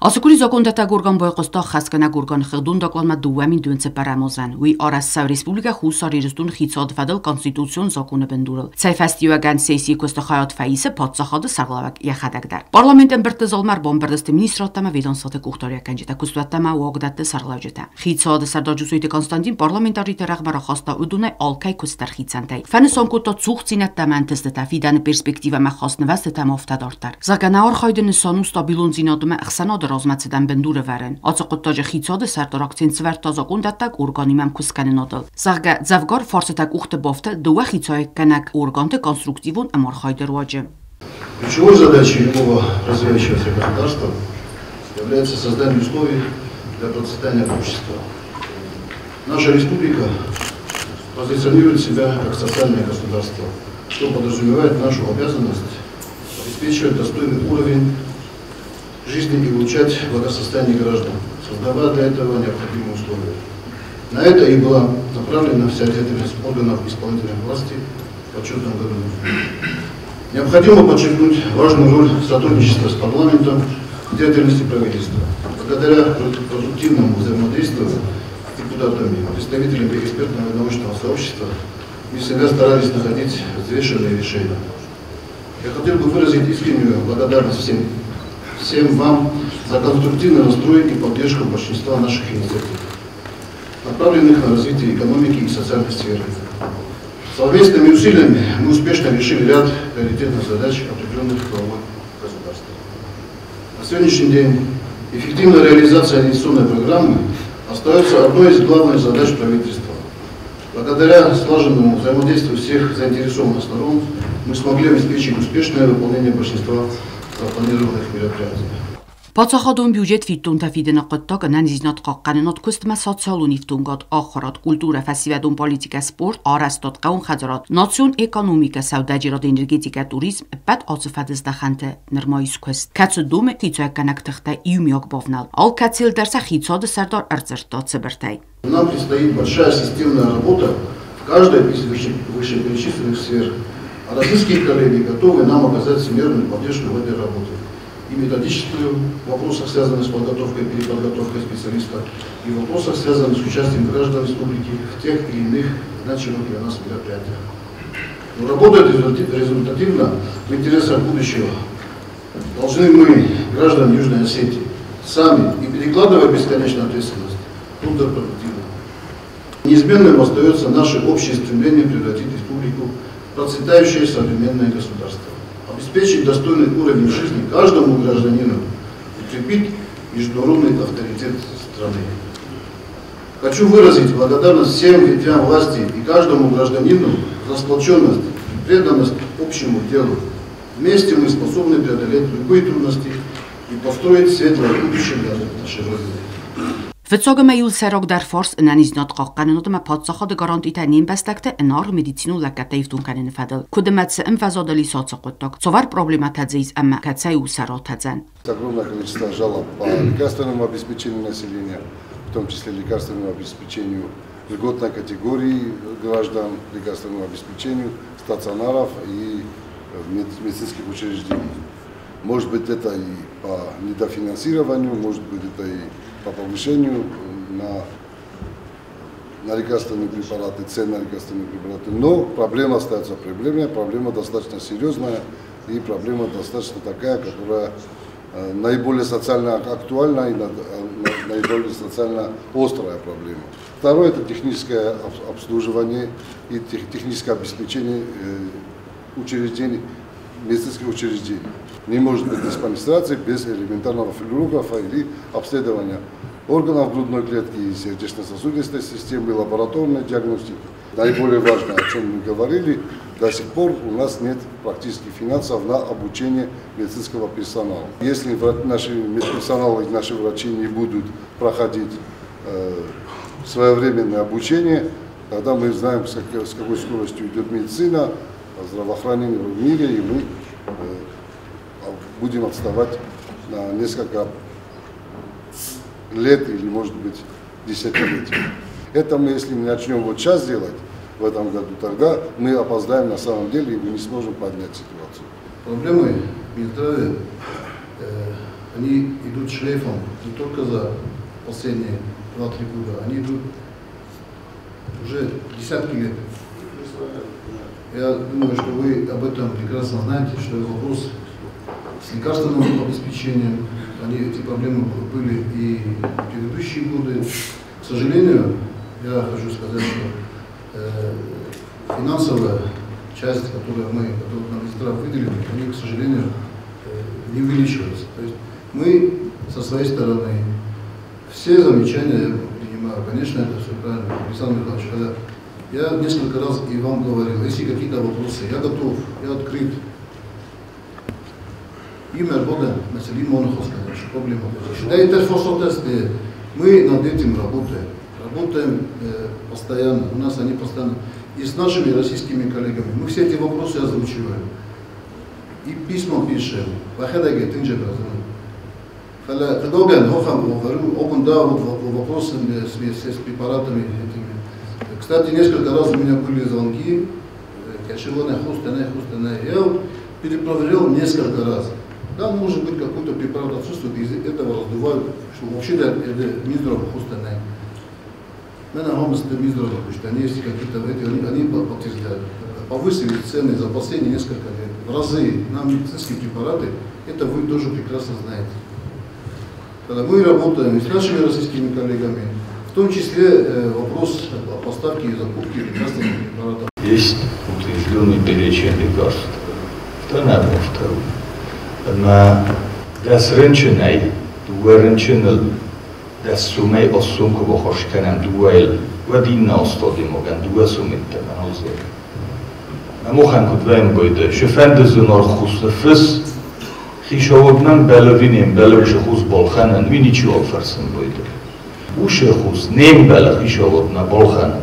Ацы къуыри закондӕттӕг орган байхъуыста ӕххӕстгӕнӕг органы хыгъдон докладмӕ 24 ӕм азӕн. Уый арӕзт цӕуы Республикӕ Хуссар Ирыстоны хицауады фӕдыл конституцион законы бындурыл. Цӕй фӕстиуӕгӕн сессийы куысты хайад фӕисы паддзахады сӕргълӕууӕг йӕхӕдӕг дӕр. Парламент ӕмбырдты залмӕ ӕрбамбырд сты министрадтӕ ӕмӕ ведомствоты къухдариуӕггӕнджытӕ, куыстуӕттӕ ӕмӕ уагдӕтты сӕргълӕуджытӕ. Хицауады сӕрдар Джусойты Константин парламентариты рӕгъмӕ рахаста уыдонӕй алкӕй куыст дӕр хицӕнтӕй. Фӕнысан кодта цухдзинӕдтӕ ӕмӕ ӕнтыстытӕ, фидӕны перспективӕмӕ хаст нывӕзтытӕ ӕмӕ афтӕ дарддӕр. Зӕгъгӕ, нӕ архайды нысан у стабилондзинад ӕмӕ ӕхсӕнады размӕцыдӕн бындур ӕвӕрын. Ацы хъуыддаджы хицауады сӕрдар акцент сӕвӕрдта закъондӕттӕг органимӕ ӕмкуысткӕнынадыл. Зӕгъгӕ, дзӕвгар фарсытӕ къухты бафты дыууӕ хицауиуӕггӕнӕг органты конструктивон ӕмархайды руаджы. Ключевой задачей любого развивающегося государства является создание условий для процветания общества. Наша республика позиционирует себя как социальное государство, что подразумевает нашу обязанность обеспечивать достойный уровень жизни и улучшать благосостояние граждан, создавая для этого необходимые условия. На это и была направлена вся деятельность органов исполнительной власти в отчетном году. Необходимо подчеркнуть важную роль сотрудничества с парламентом в деятельности правительства. Благодаря продуктивному взаимодействию с депутатами, представителями экспертного и научного сообщества, мы всегда старались находить взвешенные решения. Я хотел бы выразить искреннюю благодарность всем вам за конструктивный настрой и поддержку большинства наших инициатив, направленных на развитие экономики и социальной сферы. Совместными усилиями мы успешно решили ряд приоритетных задач, определенных главой государства. На сегодняшний день эффективная реализация инвестиционной программы остается одной из главных задач правительства. Благодаря слаженному взаимодействию всех заинтересованных сторон мы смогли обеспечить успешное выполнение большинства запланированных мероприятий. Паддзахадон бюджет фиддонтӕ фидыны хъуыддаг, ӕнӕниздзинад хъахъхъӕнынад, куыст ӕмӕ социалон ифтонгад, ахуырад, культурӕ, фӕсивӕдон политикӕ, спорт, арӕзтад, хъӕууон хӕдзарад, национ экономикӕ, сӕудӕджерад, энергетикӕ, туризм ӕппӕт ацы фӕдыздӕхӕнты нырма ис куыст, кӕцы домы хицауӕггӕнӕг тыхтӕ иумиаг бавнал. Алкӕцыйыл дӕр сӕ хицауады сӕрдар ӕрдзырдта цыбыртӕй. Нам предстоит большая системная работа в каждой из вышеперечисленных сфер. А российские коллеги готовы нам оказать всемерную поддержку в этой работе. И методическую в вопросах, связанных с подготовкой и переподготовкой специалистов, и в вопросах, связанных с участием граждан республики в тех или иных значимых для нас мероприятиях. Но работать результативно в интересах будущего должны мы, граждане Южной Осетии, сами и перекладывая бесконечную ответственность контрпродуктивно. Неизменным остается наше общее стремление превратить республику в процветающее современное государство, обеспечить достойный уровень жизни каждому гражданину, укрепить международный авторитет страны. Хочу выразить благодарность всем ветвям власти и каждому гражданину за сплоченность и преданность общему делу. Вместе мы способны преодолеть любые трудности и построить светлое будущее для нашей Родины. Фыццаг ӕмӕ иууыл сӕйрагдӕр фарст ӕнӕниздзинад хъахъхъӕнынад ӕмӕ паддзахады гарантитӕ не мбӕстӕгты ӕнаргъ медицинон лӕггӕдтӕ ифтонг кӕныны фӕдыл. Куыд ӕмӕ цы ӕмвӕзадыл ис ацы хъуыддаг, цавӕр проблемӕтӕ дзы ис ӕмӕ кӕцӕй у сӕ ратӕдзӕн? Огромное количество жалоб по лекарственному обеспечению населения, в том числе лекарственному обеспечению льготной категории граждан, лекарственному обеспечению стационаров и медицинских учреждений. Может быть, это и по недофинансированию, может быть, это и по повышению на лекарственные препараты, цен на лекарственные препараты. Но проблема остается проблемой, проблема достаточно серьезная и проблема достаточно такая, которая наиболее социально актуальна и наиболее социально острая проблема. Второе – это техническое обслуживание и техническое обеспечение учреждений, медицинских учреждений. Не может быть диспансеризации без элементарного флюорографа или обследования органов грудной клетки и сердечно-сосудистой системы, лабораторной диагностики. Наиболее важное, о чем мы говорили, до сих пор у нас нет практически финансов на обучение медицинского персонала. Если наши медперсонал и наши врачи не будут проходить своевременное обучение, тогда мы знаем, с какой скоростью идет медицина, здравоохранение в мире, и мы будем отставать на несколько лет или, может быть, десятилетий. Это мы, если не начнем вот сейчас делать, в этом году, тогда мы опоздаем на самом деле и мы не сможем поднять ситуацию. Проблемы Минздравия Они идут шлейфом не только за последние 2-3 года, они идут уже десятки лет. Я думаю, что вы об этом прекрасно знаете, что вопрос с лекарственным обеспечением, эти проблемы были и в предыдущие годы. К сожалению, я хочу сказать, что финансовая часть, которую нам Минздрав выделили, они, к сожалению, не увеличиваются. То есть мы со своей стороны все замечания я принимаю. Конечно, это все правильно, Александр Михайлович, когда я несколько раз и вам говорил, если какие-то вопросы, я готов, я открыт. Мы над этим работаем, работаем постоянно, у нас они постоянно. И с нашими российскими коллегами мы все эти вопросы озвучиваем. И письма пишем. Вопросы с препаратами этими. Кстати, несколько раз у меня были звонки. Я перепроверил несколько раз. Да, может быть, какой-то препарат отсутствует, из этого раздувают, что вообще-то это Минздрав хустанай. Они есть какие-то, они подтверждают. Повысили цены за последние несколько лет в разы на медицинские препараты, это вы тоже прекрасно знаете. Когда мы работаем с нашими российскими коллегами, в том числе вопрос о поставке и закупке лекарственных препаратов. Есть утвержденный перечень лекарств. На das рынченай, дуэрынченыл, das сумей осумку бохошканан дуэл, вадинна остодимоган дуэсумиттеман озер. Моханку двоем бойде, шефендезун архусфес, хишоводнан беловинем беловшехус болханан, виничиол фарсен бойде. Ушехус нем беле хишоводна болханан.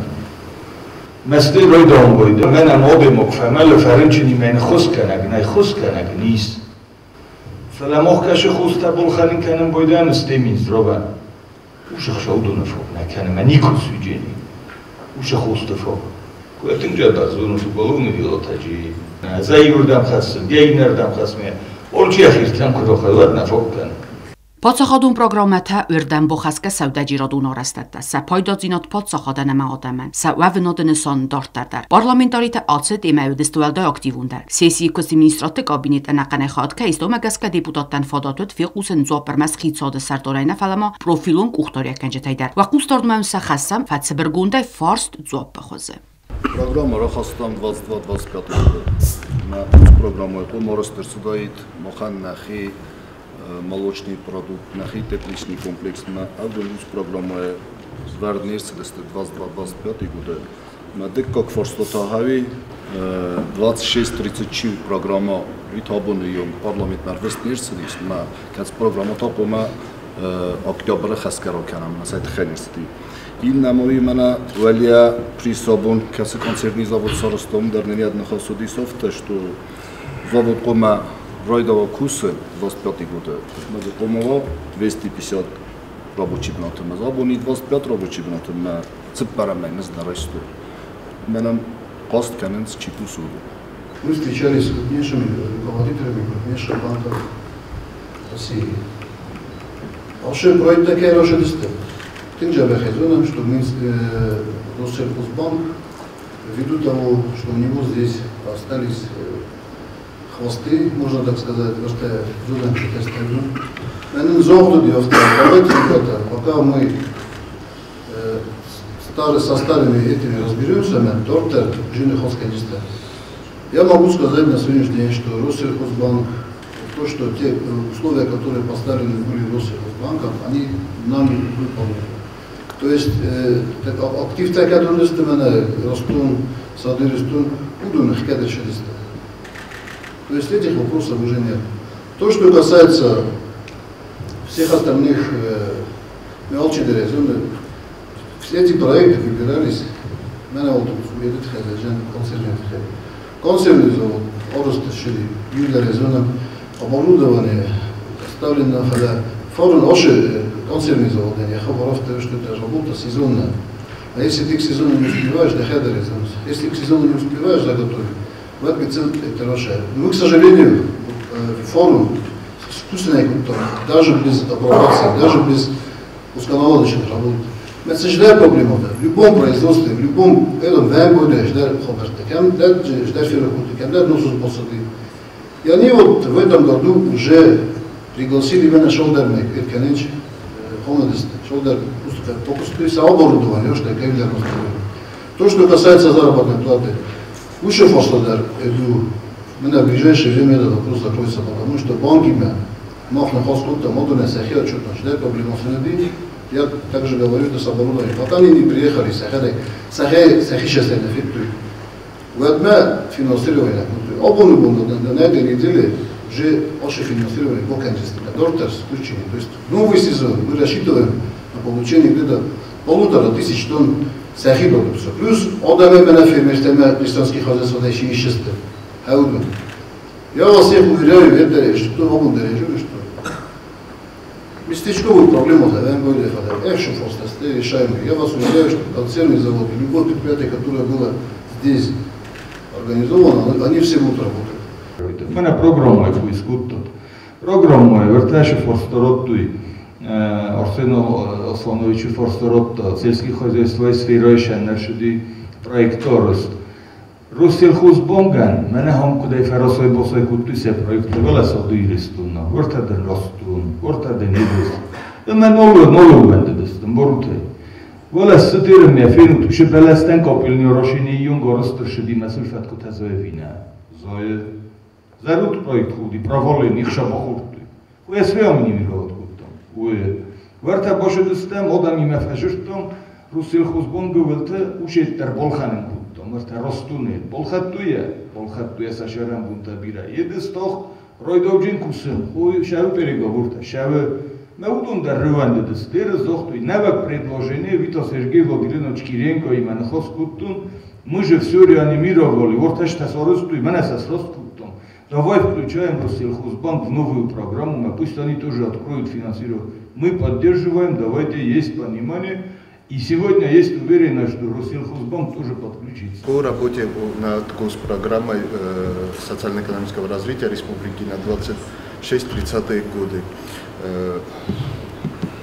Месте ройдаун бойде, менам одемок фамеле фаринчини мен хусканаг, най хусканаг нис. فلمخ خوست بولخانین کنم بایدن استمین زرابن اوش خشاودون فوق نکنه من نیکو سوجینی اوش خوست فوق کوتن جدا زونو تو بالونو دیلاتاجی زایوردم خاصم دیگنردم خاصم اورچی اخیرتن کدو خلوت نفوق کنم Պատսախադուն պրոգրամմաթա ուրդան բոխասկա սավդաջիրադուն արաստատտա սա փայդածինոտ պատսախադանամա ադաման սա վավնոդնսան դարտարտար պարլամենտարիտը ացետ իմայուդստուալդա ակտիվունդար սեսիի կոսի մինիստրատը կաբինետ անականե խատկա իստոմագասկա դեպուտատտան ֆադատուտ ֆիղուսեն ձոպրմաս խիցոդը սարտորայնա ֆալամա պրոֆիլուն կուխտորիական ջտայդար վակուստորդմամ սա խասամ ֆացբրգունդայ ֆարստ ձոպը խոզը Программа Рахастан 22-25 года. На программу Моростерсудаит Мохан Нахи молочный продукт, нахи тепличный комплекс на Авдолюс программа Зверднерс 22-25 года. На декак форстотахави 26-34 программа витабон юм парламент нарвестнерс на кац программа топома октябрь хаскароканам на сайт хенерсти. Il намови мана валия присобон кацы концерный завод саростом дернениад нахасудисов, что завод кома Ройдова курсы 25 года. Мы запомнила 250 рабочих минут. Мы забони 25 рабочих минут. Мы цепарами не знали, мы нам кост каненс чипусу. Мы встречались с крупнейшими руководителями крупнейших банков России. Вообще проект такой расширился. Что мы Россельхозбанк, ввиду того, что у него здесь остались хвосты, можно так сказать, давайте, ребята, пока мы со старыми этими разберемся, я могу сказать на сегодняшний день, что Россельхозбанк, то, что те условия, которые поставлены были Россельхозбанком, они нами выполнены. То есть актив растун, садырыстун, то есть этих вопросов уже нет. То, что касается всех остальных все эти проекты выбирались консервный завод, оборудование поставлено форум консервный завод, я говорю, что это работа сезонная. А если ты к сезону не успеваешь, да если к сезону не успеваешь заготовить, мы, к сожалению, форум Даже без апробации, даже без пусконаладочных работ. Это проблема. В любом производстве, в любом этом И они вот в этом году уже пригласили меня Шолдерник, Ирканич, Шолдер, оборудование, что То, что касается заработной платы, лучше форсладер, иду, в ближайшее время этот вопрос закроется, потому что банки я также говорю, это с оборудованием. Пока они не приехали, финансирование. На этой неделе уже ваше финансирование То есть новый сезон мы рассчитываем на получение где-то 1500 тонн сахи продукции. Плюс одаме фермерстеме крестьянских хозяйств еще Я вас всех уверяю, это что что местечковую проблему решаемую. Я вас уверяю, что консервный завод и любое предприятие, которое было здесь организовано, они все будут работать. Мене программа искутот. Программа вертеше форсторотуй Арсену Аслановичу форсторотта сельских хозяйства сферой шеннершуди проекторост. Россельхозбанкан мене хам кудай фарасой босой куттусе проект велесо дуйристунна. Вертеден ростун, вертеден идус. Мен нолу вендедестен боруте. Велес сытырым я фину туше белестен капилни рошини юнгоростер шуди масульфат кутазоевина. Зое Зарут проект худи, провален, их шабахурты. Уе свеомни мироват куттам. Уе. Верта бошедестем, одам име фажуртом, Россельхозбанк велте ушеттер болханен куттам. Верта ростуне, болхаттуя, болхаттуя сашарам бунта бира. Едестох ройдовджин кусым, хуй шавы переговорта, шавы Наудон дар рывандедес, дерез зохтуй, навак предложение Вито Сергей Владимирович Киренко и Манхос куттун, мы же все реанимировали, ворташ тасоростуй, манасас рост куттам. Давай включаем Россельхозбанк в новую программу, пусть они тоже откроют финансирование. Мы поддерживаем, давайте, есть понимание. И сегодня есть уверенность, что Россельхозбанк тоже подключится. По работе над госпрограммой социально-экономического развития республики на 26-30-е годы.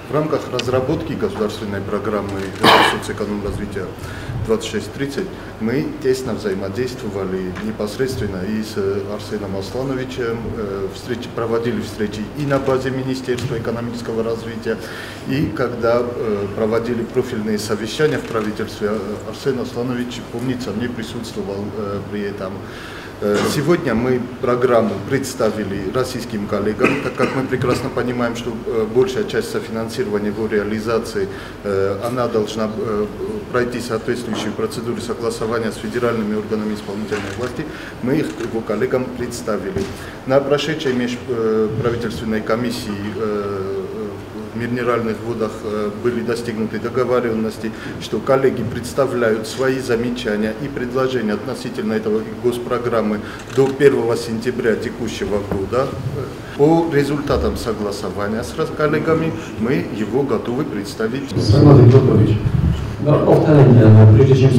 В рамках разработки государственной программы социоэкономразвития 26-30 мы тесно взаимодействовали непосредственно и с Арсеном Аслановичем, проводили встречи и на базе Министерства экономического развития, и когда проводили профильные совещания в правительстве, Арсен Асланович, помнится, мне присутствовал при этом. Сегодня мы программу представили российским коллегам, так как мы прекрасно понимаем, что большая часть софинансирования его реализации, она должна пройти соответствующие процедуры согласования с федеральными органами исполнительной власти, мы их его коллегам представили. На прошедшей межправительственной комиссии в минеральных водах были достигнуты договоренности, что коллеги представляют свои замечания и предложения относительно этого госпрограммы до 1 сентября текущего года. По результатам согласования с коллегами мы его готовы представить. Прежде чем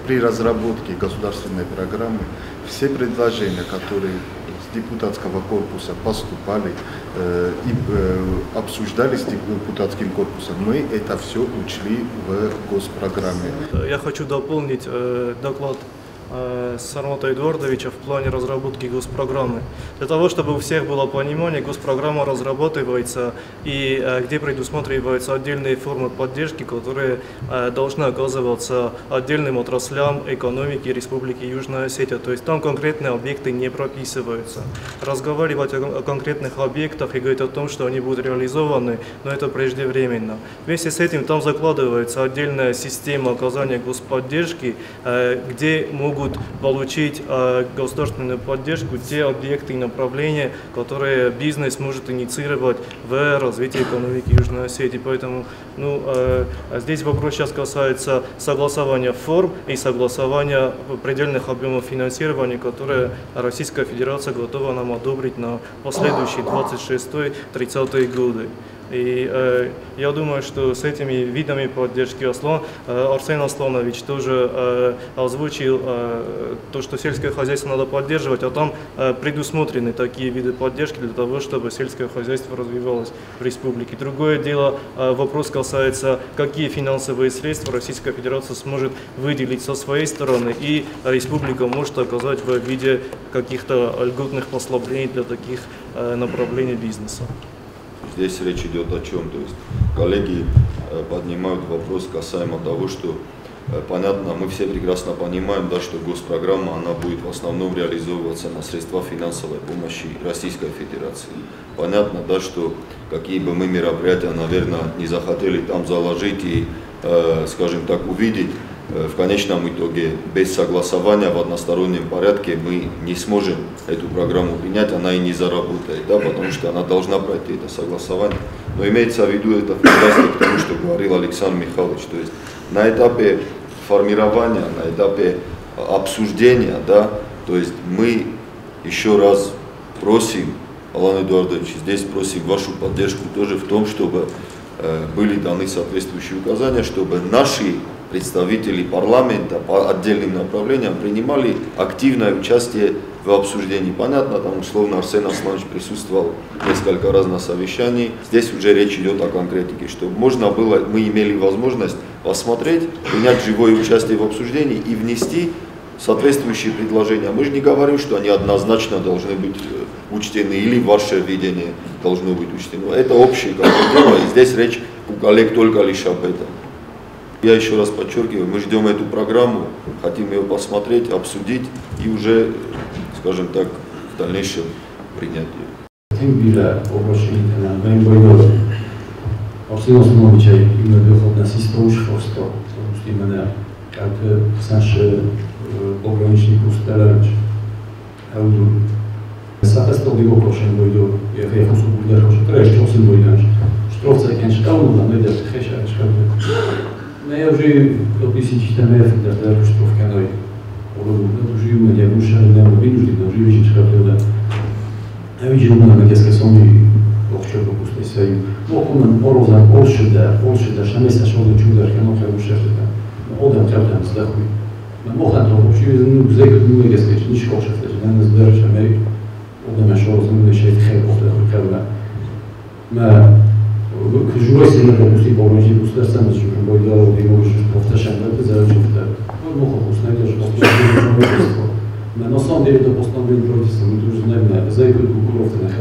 При разработке государственной программы все предложения, которые депутатского корпуса поступали и обсуждались с депутатским корпусом, мы это все учли в госпрограмме. Я хочу дополнить доклад Сармата Эдуардовича в плане разработки госпрограммы. Для того, чтобы у всех было понимание, госпрограмма разрабатывается и где предусматриваются отдельные формы поддержки, которые должны оказываться отдельным отраслям экономики Республики Южная Осетия. То есть там конкретные объекты не прописываются. Разговаривать о конкретных объектах и говорить о том, что они будут реализованы, но это преждевременно. Вместе с этим там закладывается отдельная система оказания господдержки, где могут получить государственную поддержку те объекты и направления, которые бизнес может инициировать в развитии экономики Южной Осетии. Поэтому здесь вопрос сейчас касается согласования форм и согласования предельных объемов финансирования, которые Российская Федерация готова нам одобрить на последующие 26-30 годы. И я думаю, что с этими видами поддержки Арсен Асланович тоже озвучил то, что сельское хозяйство надо поддерживать, а там предусмотрены такие виды поддержки для того, чтобы сельское хозяйство развивалось в республике. Другое дело, вопрос касается, какие финансовые средства Российская Федерация сможет выделить со своей стороны, и республика может оказать в виде каких-то льготных послаблений для таких направлений бизнеса. Здесь речь идет о чем? То есть коллеги поднимают вопрос касаемо того, что понятно, мы все прекрасно понимаем, да, что госпрограмма, она будет в основном реализовываться на средства финансовой помощи Российской Федерации. Понятно, да, что какие бы мы мероприятия, наверное, не захотели там заложить и, скажем так, увидеть, в конечном итоге без согласования в одностороннем порядке мы не сможем эту программу принять, она и не заработает, да, потому что она должна пройти это согласование. Но имеется в виду это в привязке к тому, что говорил Александр Михайлович, то есть на этапе формирования, на этапе обсуждения, да, то есть мы еще раз просим, Алан Эдуардович, здесь просим вашу поддержку тоже в том, чтобы были даны соответствующие указания, чтобы наши представители парламента по отдельным направлениям принимали активное участие в обсуждении. Понятно, там условно Арсен Асланович присутствовал несколько раз на совещании. Здесь уже речь идет о конкретике, чтобы можно было, мы имели возможность посмотреть, принять живое участие в обсуждении и внести соответствующие предложения. Мы же не говорим, что они однозначно должны быть учтены или ваше видение должно быть учтено. Это общее дело, и здесь речь у коллег только лишь об этом. Я еще раз подчеркиваю, мы ждем эту программу, хотим ее посмотреть, обсудить и уже, скажем так, в дальнейшем принять ее. Я уже подписчик канал. На самом деле это постановление правительства, мы тоже знаем, за это постановление правительства,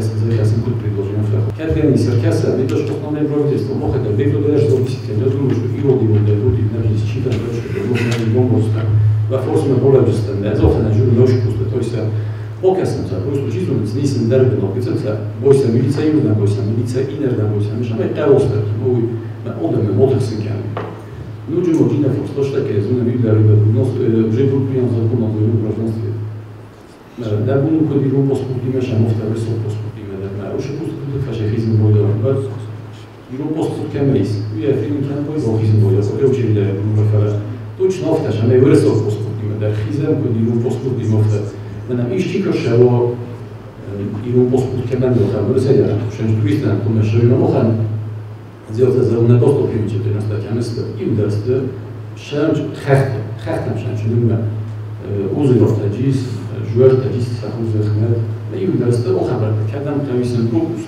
Иу дӕсты охӕбӕрттӕ кӕдӕм тӕвисен пропуск,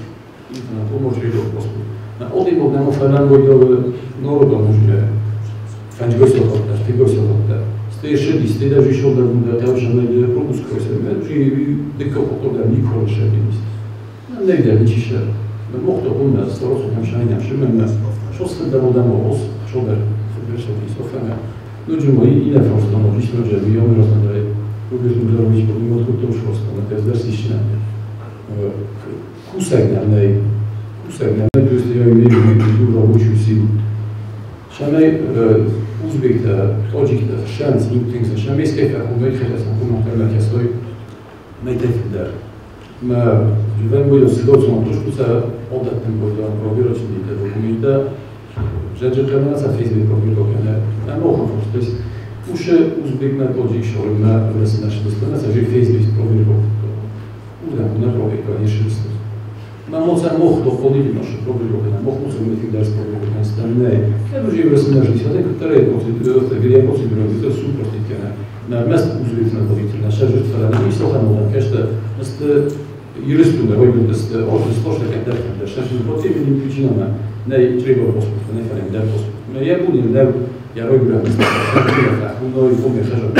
интернет оможридо паспорт. На одимог немо фелембойдо народом уже фенджгойсохотта, штигойсохотта. Сте шеди, сте даже шолда гунда тавшана пропуск койса. Жи дикко потода никол шедис. Не ничише. Мохто гунда сторосу хамшайна шимен. Шосте дамодамо ос шодер федершедис офена. Ну джумо и не форстано, лично же биом rozdane Роберт Мудрович подмот шорстано, тездерсишна. Кусагнамнай, кусагнамнай, то есть я имею в виду рабочую силу. Шамай узбекта, тоджикта, шанс, интинкса, шамай скайфа, хундай хелес, хундай хелес, майтефидар. Ma живем ситуацию точку одатным бойдом проверочный документа, Жеджекана Facebook проверокана, на мохом, то есть уше узбек на тоджик шорма в нашей стране, же Facebook проверок. Удам на проверка, не шест. Ma moca moh dochodili nasze проверка, на мох муцу мы всегда проверка остальные. Я уже в нашей стране, которые процедуры, процедуры, супер на место узбек на тоджик, наша жертва, на место ханова, конечно, юристу, ойгудest ostas täpselt, противным причинам не требовал паспорт, не фарем паспорт. Но я буду не я рогура но и помню хажа.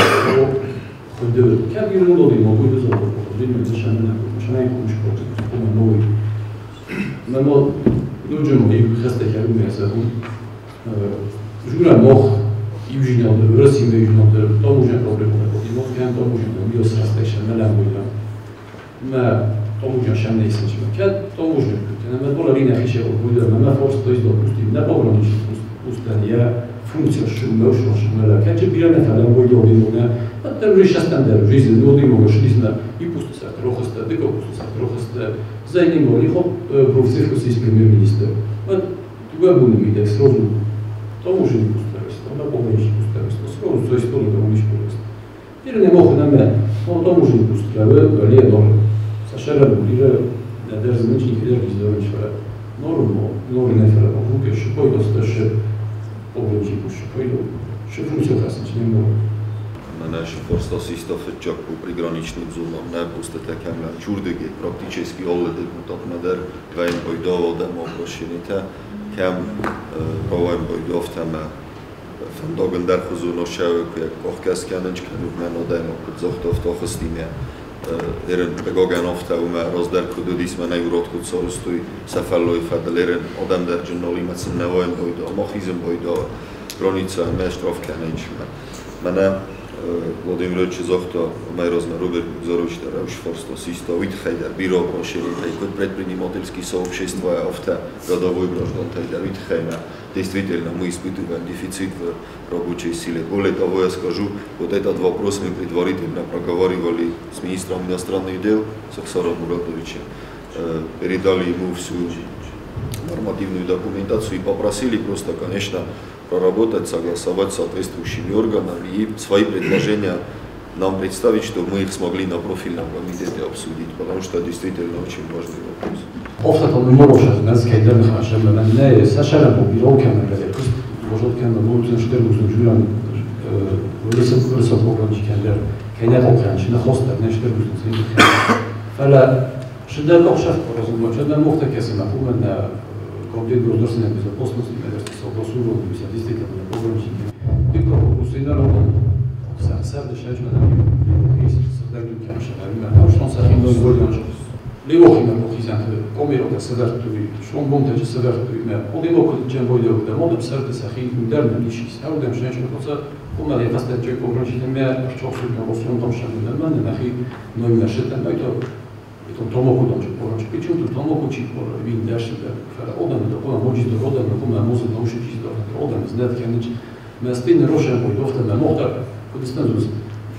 Ходил, как я лодо могу за ходил совершенно шанай куш по новый. Но нужно и хасте херумеса. Жура мох южнал Россия южнал тому же проблему. Мох кем тому же биос хасте шанала буйна. Ma тому шамнейсен кад тому же на бола рина хише буйда на форс то есть допустим на пограничных устания функция шумно шумно кад же бирана фалан буйда одимона а там же шастан жизнь одимога шлизна и пусто сартрохоста деко пусто сартрохоста зайнимо лихо профсоюз премьер-министр вот туга будем идти сразу тому же не пусто на пограничных устания сразу то есть тоже тому не пусто теперь не мог нам тому же не пусто ле Сашера дерзнични хидерки здоровичвара. Нормо, норнефера, луке шпойdo ше пограничнику шпойdo, ше функция хасич не мог. Мене шфорста систа фетчак по приграничным зонам, не просто такам чурдеги практически alle депутат медер вайн бойдо одам обращените, кем ровайн бойдо автаме фендоген дер хузуно шеве куя кохкескененч кенугмен одам кудзохто автохстиме. Эрен пегоген афта уме раздер кудудис мене юрот куд сорустуй сафаллой фадл эрен одам дер джинноли мацин невоем бойдо махизм бойдо граница ме штраф кененч мене Владимирович зохто майрозна Роберт Мудзарович дер шфорста систа витхайдер бюро обращените куд предпринимательский сообщество авто годовой граждан тайдер витхайна. Действительно, мы испытываем дефицит в рабочей силе. Более того, я скажу, вот этот вопрос мы предварительно проговаривали с министром иностранных дел Сахсаром Муратовичем. Передали ему всю нормативную документацию и попросили просто, конечно, проработать, согласовать с соответствующими органами и свои предложения нам представить, чтобы мы их смогли на профильном комитете обсудить, потому что действительно очень важный вопрос.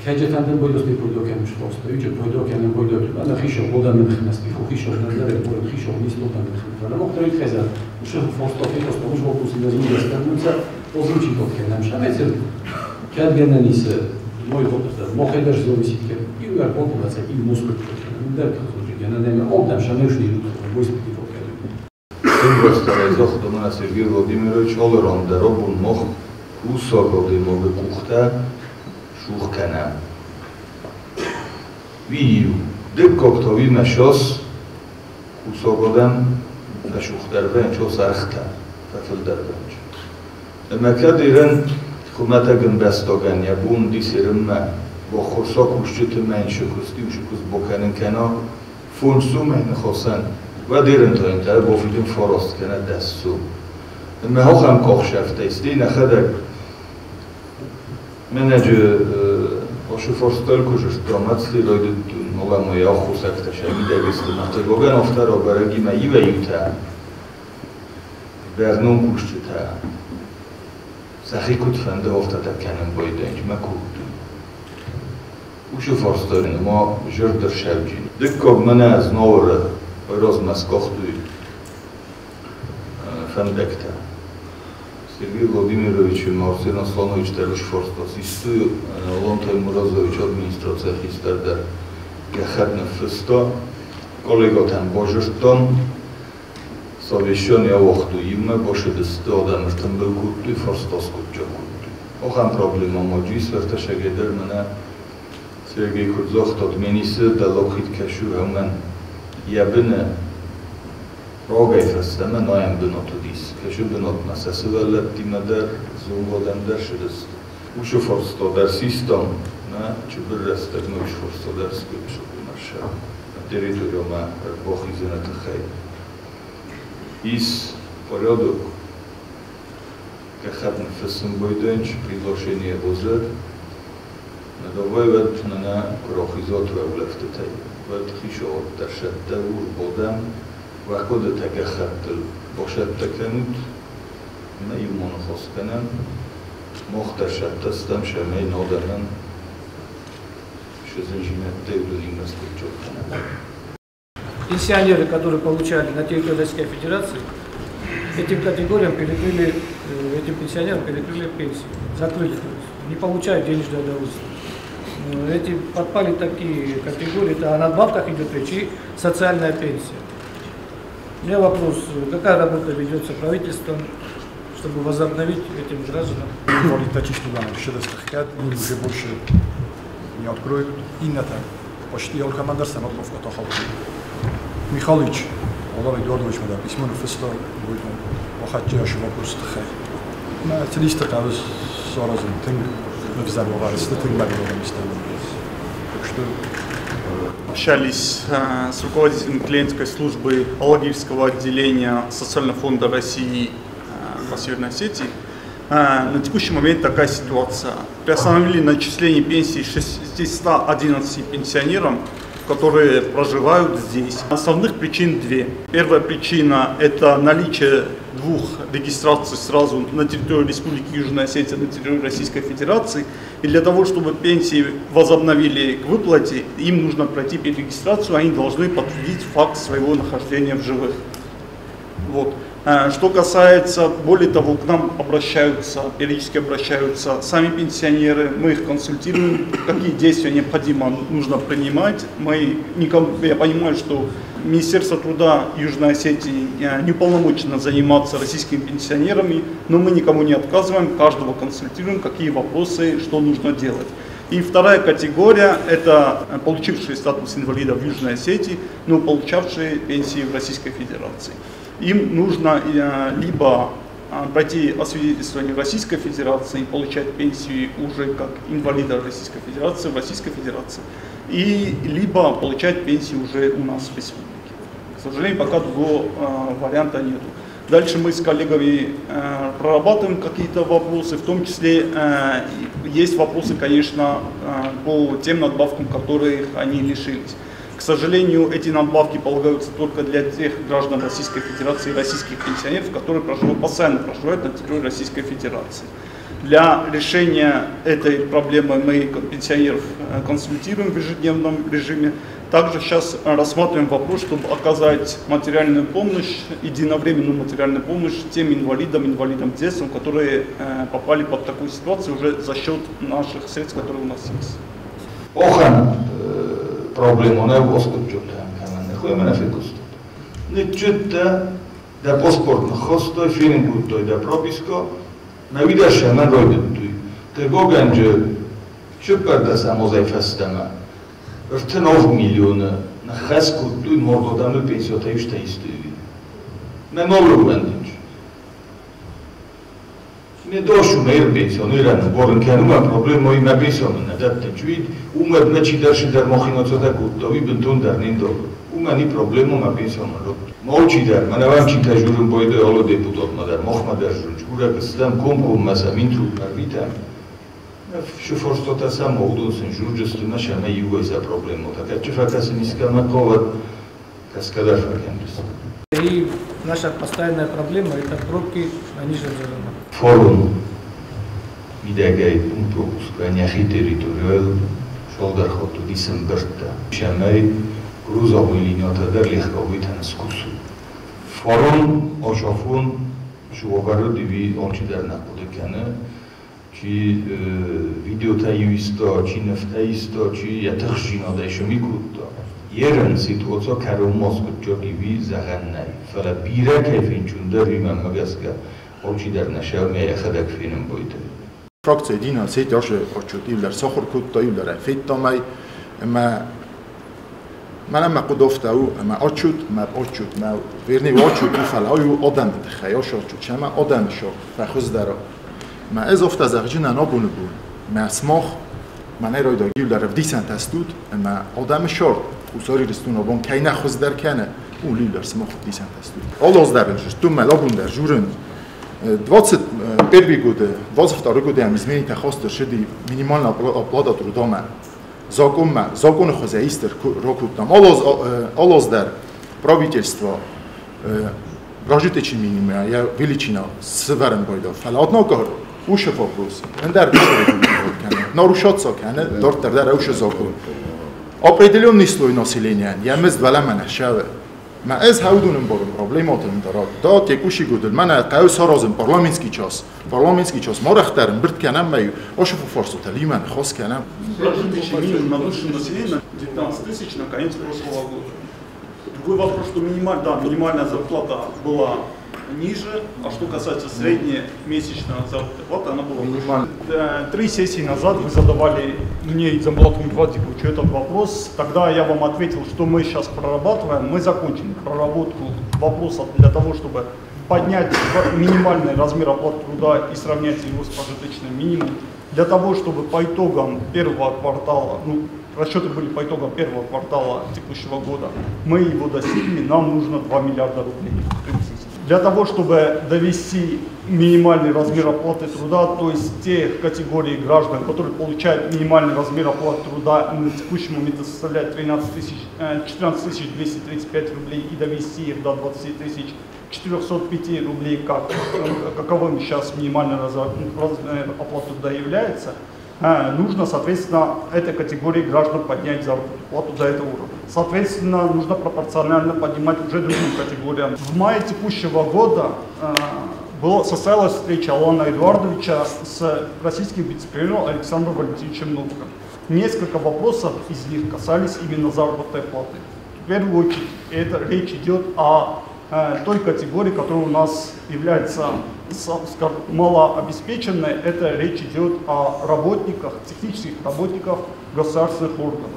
Хеджетанден бойдости бойдокем шфорста, үче бойдокем бойдок, ана хишо бодамен хмести, хишо нандере борен хишо нистотамен хмести. Мохтар хеза, уше форста фикоста уж вокус инезундестеннуца, озучи коткенем шамецел, кадгененисе мой хотта, мохедер зависит ке, и уар контумаца и мускул коткенем, дер кахуджигенем, одам шамешни бойспити коткенем. Символстара зохдомана Сергей Владимирович олерон дер обун мох усагоди моге кухта шухканам. Вию. Дыккаг та уимӕ шос кусӕг адӕм фӕсухдӕр вӕййынц, ос ӕргътӕ фӕфылдӕр вӕййынц. Ӕмӕ кӕд ирӕн хуымӕтӕг ӕмбӕстагӕн йӕ бон уыдис ирынмӕ баххуырса кусджыты мӕньшы куыст, иушы куыст бакӕнын кӕна 5 сомӕй ныхасӕн, уӕд ирын та йын хъӕуы бафидын 9 кӕнӕ 10 сом. Ӕмӕ ахӕм къахсӕфтӕй стӕй нӕхӕдӕг мӕнӕджы ашы фарстайыл куы зыдтам, ӕцли райдыдтон аламӕй аххосӕгтӕ сӕ мидӕг сты, мӕ хъыгагӕн афтӕ рабӕрӕг и мӕ иуӕй-иутӕ бӕрнон кусджытӕ сӕхи куыд фӕнды, афтӕтӕ кӕнын байдайынц, мӕ кодтой. Уыцы фарстайы ма зӕрдӕ сӕвджын. Дыккаг мӕнӕ Знауыры размӕ скъахтой фӕндӕгтӕ. Сергей Владимирович ӕмӕ Арсен Асланович дӕр сфарста систой, Алан Таймуразович администрацийы хистӕр дӕр гӕххӕтт ныффыста. Коллегатӕн базыдтам, совещание ауагътой иумӕ, басыдысты, адӕм ӕртымбыл кодтой, фарста скъуыдджаг кодтой. Ахӕм проблемӕ ма ис, ӕртӕсӕгӕй дӕр мӕнӕ Сергей куыд загъта, Дменисы дӕллаг хид кӕсы уымӕн йӕ быны рагӕй фӕстӕмӕ найӕн бынат уыдис. Кӕсы бынатмӕ сӕ сывӕллӕттимӕ дӕр, зонгадӕм дӕр сыдысты. Уыцы фарста дӕр систам, нӕ чыбыр рӕстӕгмӕ уыцы фарста дӕр скъуыддзаг маршал. Территориямӕ ӕрбахизыны тыххӕй. Ис порядок, гӕххӕтт ныффыссын байдайынц, приглашение озӕд. Давай уӕд мӕнӕ куы рахизат уӕ улӕфтытӕй, уӕд хицауад дӕр сӕттӕ урбодӕм, уӕ хъуыдытӕ гӕххӕттыл басӕттӕ кӕнут, ӕмӕ иумӕ ныхас кӕнӕм. Мах дӕр сӕттӕ стӕм, цӕмӕй нӕ адӕмӕн сызындзинӕдтӕй уыдонимӕ скъуыддзаг кӕнӕм. Пенсионеры, которые получали на территории Российской Федерации, этим категориям перекрыли, этим пенсионерам перекрыли пенсию, закрыли, то есть не получают денежное удовольствие. Эти подпали такие категории, это о надбавках идет речь и социальная пенсия. У меня вопрос, какая работа ведется правительством, чтобы возобновить этим гражданам? Уже больше не откроют. Инната почти командир Михайлович, Алан Эдуардович, мы письмо написал, будет он вопрос Так что общались с руководителем клиентской службы Алагирского отделения Социального фонда России по Северной Осетии. На текущий момент такая ситуация. Приостановили начисление пенсии 611 пенсионерам, которые проживают здесь. Основных причин две. Первая причина – это наличие двух регистраций сразу на территории Республики Южная Осетия, на территории Российской Федерации. И для того, чтобы пенсии возобновили к выплате, им нужно пройти перерегистрацию, они должны подтвердить факт своего нахождения в живых. Вот. Что касается, более того, к нам обращаются, периодически обращаются сами пенсионеры, мы их консультируем, какие действия необходимо, нужно принимать. Я понимаю, что Министерство труда Южной Осетии не уполномочено заниматься российскими пенсионерами, но мы никому не отказываем, каждого консультируем, какие вопросы, что нужно делать. И вторая категория – это получившие статус инвалида в Южной Осетии, но получавшие пенсии в Российской Федерации. Им нужно либо пройти освидетельствование в Российской Федерации и получать пенсию уже как инвалида Российской Федерации в Российской Федерации, и либо получать пенсию уже у нас в республике. К сожалению, пока другого варианта нету. Дальше мы с коллегами прорабатываем какие-то вопросы, в том числе есть вопросы, конечно, по тем надбавкам, которых они лишились. К сожалению, эти надбавки полагаются только для тех граждан Российской Федерации и российских пенсионеров, которые постоянно проживают на территории Российской Федерации. Для решения этой проблемы мы пенсионеров консультируем в ежедневном режиме. Также сейчас рассматриваем вопрос, чтобы оказать материальную помощь, единовременную материальную помощь тем инвалидам, инвалидам детства, которые попали под такую ситуацию уже за счет наших средств, которые у нас есть. Проблема да паспорт хостой, фининг да прописка, на видеше мен ройдуттуй. Te gogenджы чуппӕрдӕсӕм озӕй фӕстӕмӕ. 39 миллиона ныххӕс кодтой мордодамы пенсиотӕ исты. Ме нолруендинч. Me došu me пенсионеран горн кенума проблемой ме пенсионна даттен чуид умед ме чидар шидар мохиноцота куттови бынтон дар ниндо умани проблемо ме пенсионна рот моучидар манавам чита журун бойде оло депутат мадар мохмадар журун чгура кстам ком ком маса минтру парвита шуфорстотаса моудонсен журджестуна шама югойса проблемо така чуфакасын искама коват каскадар факендис. И наша постоянная проблема – это пробки на Нижнем Зеленом. Форум მიდაგაი პუნქტ პროპუსკა ნიახი ტერიტორიულ შოლდარხოტუ დისემბერტა შამაი грузовый линиотадар легковый транскусу. Форум ошофун შუაგარო დივი ოლჩიდარ ნაკოდეკანა ჩი ვიდეოთა ივისტო ჩი ნεφტა ისტო ჩი იათახშინოდა ეშომიკუტო երն სიტუაცია ქარომოსკ ჯოგივი ზაღანნაი ფალა ბირა კეფინჩუნდა რიმა მაგასკა ოლჩიდარ ნაშავ მე ახადაკ ფინემ ბოიტე. Фракция Единая Осетия оше отчет ивлер сохор кутта ивлер фиттамай ма мана кудофтау ма отчет ма отчет ма верни отчет уфала ою одам тхай оше отчет шама одам шо фахуздара ма ez ofta zagina nabunbu ма смох ма неройда ивлер вдисант астут ма одам шор усори ристун обон кайна хуздар кана уливлер смох вдисант астут олоздар штумма лабундар журен 21 годы, 22 годы ам изменить хостер шеди минимальная оплата труда закон закон хозяйстер рокутам олоздар правительство прожиточный минимум я величина сверен бойда фала однако уж вопрос эндар нарушаться кана дортер дар уж закон определенный слой населения я мез валамана шаве ма ez хаудунем борум проблемотем дара да текущий год мана қав саразм парламентский час марахтарм бирт канам маю ошо форсу талиман хос канам. Прожиточный минимум на душу населения 19 тысяч на конец прошлого года. Другой вопрос, что минимальная зарплата была ниже, а что касается средней месячной заработной платы, она была выше. 3 сессии назад вы задавали мне и Дзамбулату Мухаммадиковичу этот вопрос. Тогда я вам ответил, что мы сейчас прорабатываем. Мы закончили проработку вопроса для того, чтобы поднять минимальный размер оплаты труда и сравнять его с прожиточным минимумом. Для того, чтобы по итогам первого квартала, расчеты были по итогам первого квартала текущего года, мы его достигли, нам нужно 2 миллиарда рублей. Для того, чтобы довести минимальный размер оплаты труда, то есть те категории граждан, которые получают минимальный размер оплаты труда, на текущий момент составляет 14 235 рублей, и довести их до 20 405 рублей, каковым сейчас минимальный размер оплаты труда является, нужно, соответственно, этой категории граждан поднять заработную плату до этого уровня. Соответственно, нужно пропорционально поднимать уже другим категориям. В мае текущего года состоялась встреча Алана Эдуардовича с российским вице-премьером Александром Валентиновичем Новаком. Несколько вопросов из них касались именно заработной платы. В первую очередь, это речь идет о той категории, которая у нас является малообеспеченной, это речь идет о работниках, технических работниках государственных органов.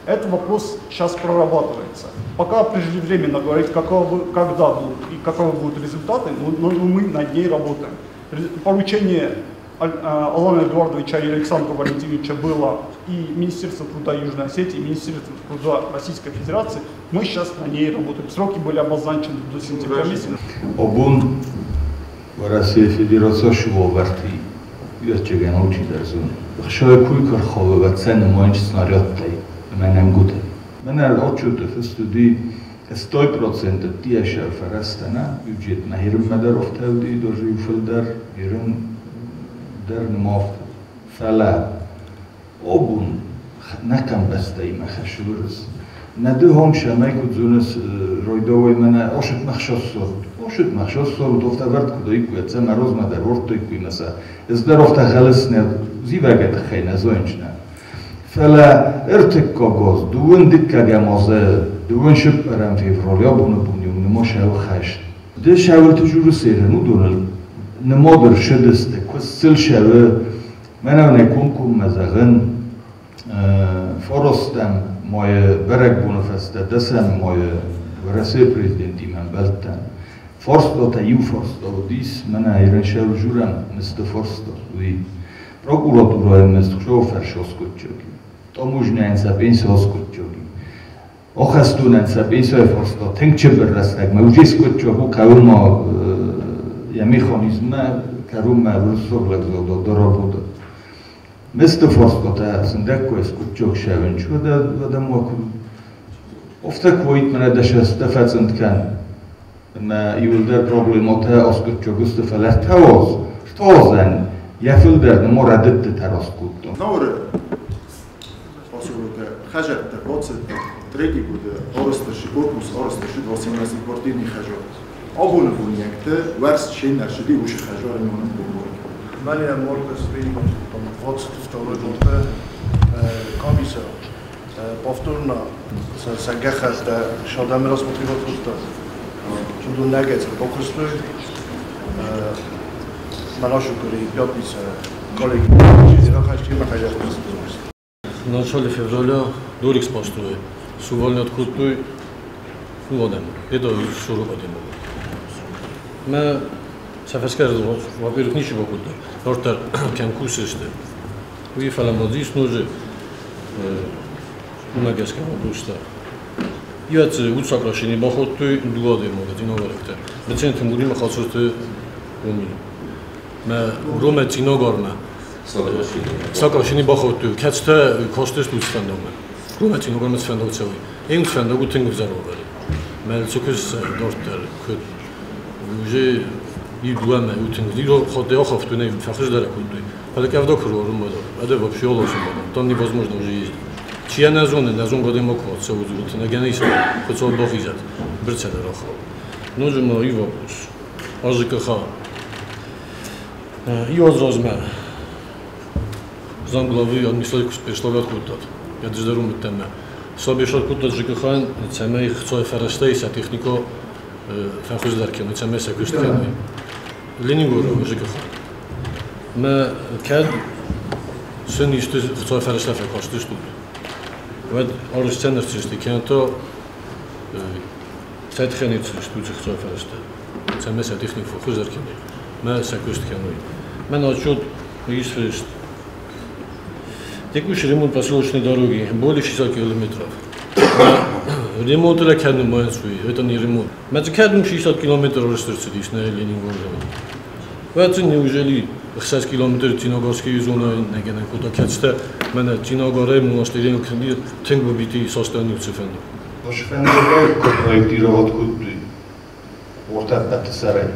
Этот вопрос сейчас прорабатывается. Пока преждевременно говорить, когда будут и каковы будут результаты, но мы над ней работаем. Поручение Алана Эдуардовича и Александра Валентиновича было и Министерство труда Южной Осетии, и Министерство труда Российской Федерации. Мы сейчас на ней работаем. Сроки были обозначены до сентября месяца. Обун Россия Федерация шуоварти ячеген очидарзун. Хшой куйкар ховава цену моинч снарядтай. Менем гуте. Менер отчуты фстуди 100% тиешер ферестена бюджет на хирм медер офтевди дожи филдер хирм дер нмофт. Фала обун накам бестей махашурс. Надуhom шамай кудзунес ройдовой мена ошут махшоссор дофтаверт кудой куеце мароз мадер ортой куймаса. Эздер офта хелесне зивагет хейна зоинчна. Фала эртиккагоз дуын диккагемазе дуын шипперем февраль ябуны бунюм нема шав хашт. Де шавр тужуру сейрен удунел немадр шедесте кусил шаве менавне кумкум мазагын форостам майы бӕрӕгбоны фӕстӕ 10 майы Уӕрӕсейы президентимӕ ӕмбӕлдтӕн. Фарстатӕ иу фарста уыдис, мӕнӕ Ирӕншӕл журӕн мызды фарста, уый. Прокуратурайы мызд хсӕвфӕрс оскодчоги. Таможняйӕн сӕ пенси оскодчоги. Ахӕстонӕн сӕ пенсийы фарста тынг чыбыр рӕстӕгмӕ уже скодчог у кӕуылма йӕ механизммӕ кӕронмӕ уырыссаг лӕгзагъда доработа. Мызды фарстатӕ сындӕггай скодчог шӕвынч, уӕдӕ ма Афтӕ куы уаид, мӕнӕ дӕ сӕстӕ фӕцъынд кӕн, ӕмӕ иуылдӕр проблематӕ аскъуыдджаг сты, фӕлӕ ртауадзӕн йӕ фылдӕр ныма рӕдыдтытӕ раст кодта. Знауыры поселокы хӕдзӕрттӕ бацыд третий годы арӕзт ӕрцыд корпус, арӕзт ӕрцыд 18 квартирный хӕдзар. Абоны бонӕгты уӕрст се нӕрсыди уыцы хӕдзары номыл бомборг. Мене Маркос там 22 года комиссия повторно сагахазда шадам рассмотрела просто чудо нагец покрстой на нашу пятница коллеги. В начале февраля Дорикс построил. С увольнят крутой уодем. Это 41 Ме сафескер во-первых, ничего куда. Дортер кем кусисте. Уифала модис нужи умагеска модуста. Иац уцакрашини бахоттуй дуаде мога дзиногаректе. Бецентим гурима хацурте умин. Ме роме дзиногарме. Сакрашини бахоттуй кецте костес уцфендоме. Роме дзиногарме цфендоцеви. Ем цфендогу тинг взаровери. Ме цукус дортер куд уже и дуаме утинг диро ходе охафтуне фахш даракудуй. Фале кавдок рорум бада. Аде вообще олосум бада. Там невозможно уже ездить. Чия назоне, назон годемо квот, се удут, на генис, хоть он бохизат, брцеда рохал. Нужно и вопрос. АЖКХ. И озразме. Замглавы администрации прешлавят кудат. Я деждарум теме. Собешат кудат ЖКХ, цеме их цой ферестей, са технико фахуздарки, цеме са кустени. Ленингоров ЖКХ. Ме кед сын ишты цой ферестей фекостиш тут. Вед арыс ценерцисти кенто цетхенициш тут цой ферестей. Цеме са техник фахуздарки. Ме са кустени. Ме начут исфест. Текущий ремонт проселочной дороги более 60 километров. Ремонт или кадну это не ремонт. Мы кадну 60 километров растрцедись на Ленинграде. Вот неужели 60 километров Циногорской зоны не генен куда кацте, мы Циногоре монастыре тенг бити состояние цифрно. Ошфендога проектировать куды. Ортат патсарай.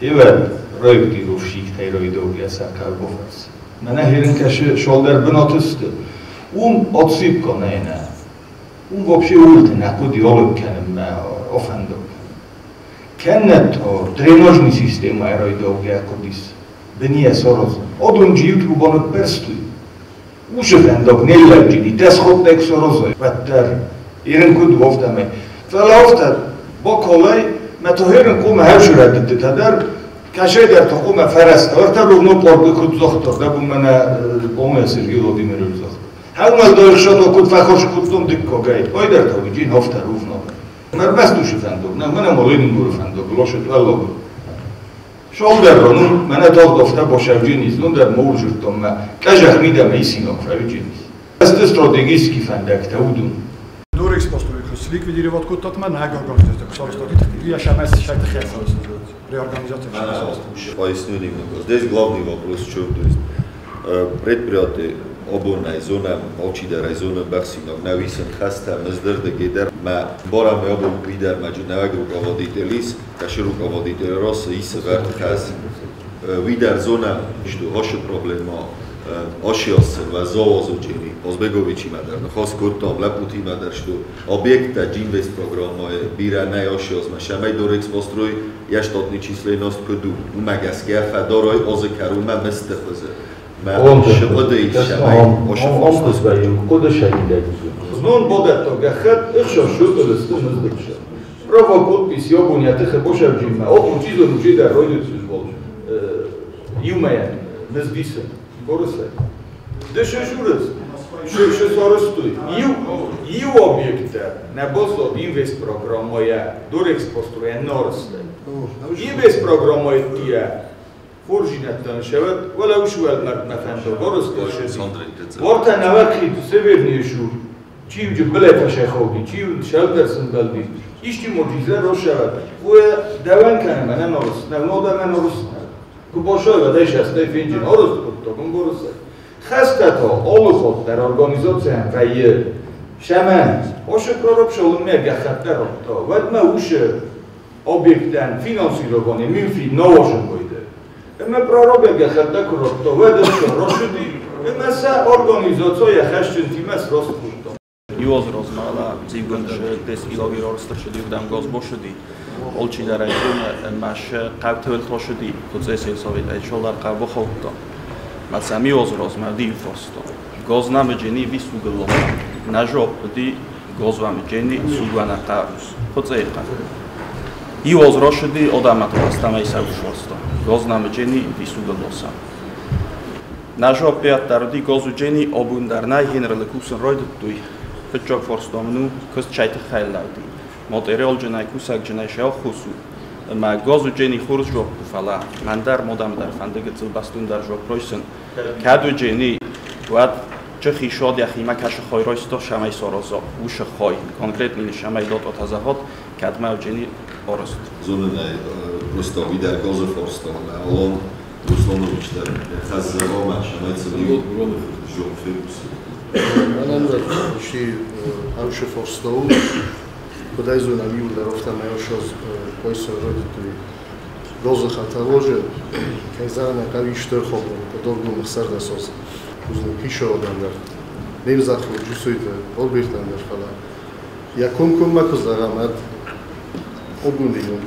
Иван проектировщик тайроидогия сакалбофас. Мене хиринкеше шолдер бынатысты. Ум отсыпка нейне. Ум вообще ултина куди олыбкеним офендог. Кеннет дренажный система аэроидогия кудис. Бение сороз. Одунджи ютубанот перстуй. Ушефендог нелледжини тесхотнек сорозой. Веттер ирин куду офтаме. Фела офта боколей мета хирин куме хевшуреддит тедер. Кашейдер тақуме фереста, орта ровно поргы куд зохтор, да бу мене боме Сергей Владимирович зохтор. Хавмел дойхшато куд фахош кудтом дикко гай, ойдер та уджин хофта ровно. Мер местуши фендог, не мене молин гур фендог, лошет веллог. Шолдер ну мене тагдофта бошавджинис, ну дер моуржуртом ме, кажах мидеме исинок февджинис. Эсте стратегический фендек те удун. Дорикс постройка ликвидировать кудтат ме наг организация, реорганизация. Поясню немного. Здесь главный вопрос в чем, то есть предприятие оборная зона, алчидар зона бахсиног, нависен хаста, мздерде гедер, ма бараме обор видер маджунаваг руководителис, каши руководитель рос ис вертхаз, видер зона, что ваша проблема, Ашиассер завозоджини, Озбеговичи мадар, хас куртам, лепути мадар, что объекта джинвест программа бира не ашиаз, ма шамай дорекс построй, я штатный численность куду, умагаске федорой озекару ма местехозе. ма шоды шамай ошифостос. Знон бодетто гахет, ихшо шутолес тумыздыкша. Права подпись ёбуня тыхе бошавджима, обун чизон ужидар ройдуцус бол. Юмая, мыздисе. Борысе. Дэшэшурыс. Шосоростуй. Иу объекта на бозод инвестпрограммая дорэкспоструя норсте. Инвестпрограммая тия Форжинаттан шавад, вала ушвал мард мафандо горостер шеди. Ворта навакхи северный шу. Чивҷ билета шаходи, чив шалдарсын балди. Ишти муъҷиза ро шавад. Уя даван кана мана норус, навнода ман норус. Ку бошой вадай шастай финҷин орост куттогун бороса. Хастато олухот дар организация вайе шаман. Оше пророб шолун ме гахаттар ропто. Вад ма уше объектан финансирование минфи новошен бойде. Ма пророб гахатта куропто вад рошуди. Ма са организация хашчен тимас рост кутто. Иозрозмала зивгонш дес илагир орстршди удам гозбошди олчидарайзун маш қавтевел тошди процесс совет шолдар қавбохотто масами озрозма дивфосто гознамеджени висугло нажопди гозвамеджени сугвана қавус хоцеқа иозрошди одамат растамаисагушосто гознамеджени висуглоса нажопиаттарди гозуджени обундарнай хенрелекусен ройдтуй фычок форстомну кыс чайты хайлауди мотериол джинай кусак джинай шео хусу ма гозу джени хурс жоп фала мандар модам дар фандаг цил бастун дар жоп ройсен каду джени вад чхи шод яхи ма каш хой ройсто шамай сорозо уш хой конкретно шамай дот отазахот кадма джени орост Зоненай просто видар гозу форсто алон Русланович дар хаззарома шамай цили жоп ферус Ананда ши ауше форстоу кудайзуна миулдар офтама ёшоз койсо родитуи гозу хаталоже кайзана кави штер хобон кодоргу мхсардасоз узну кишо одандар немзаху ҷусуйта олбиртандар фала якум кум макузагамад обуни юг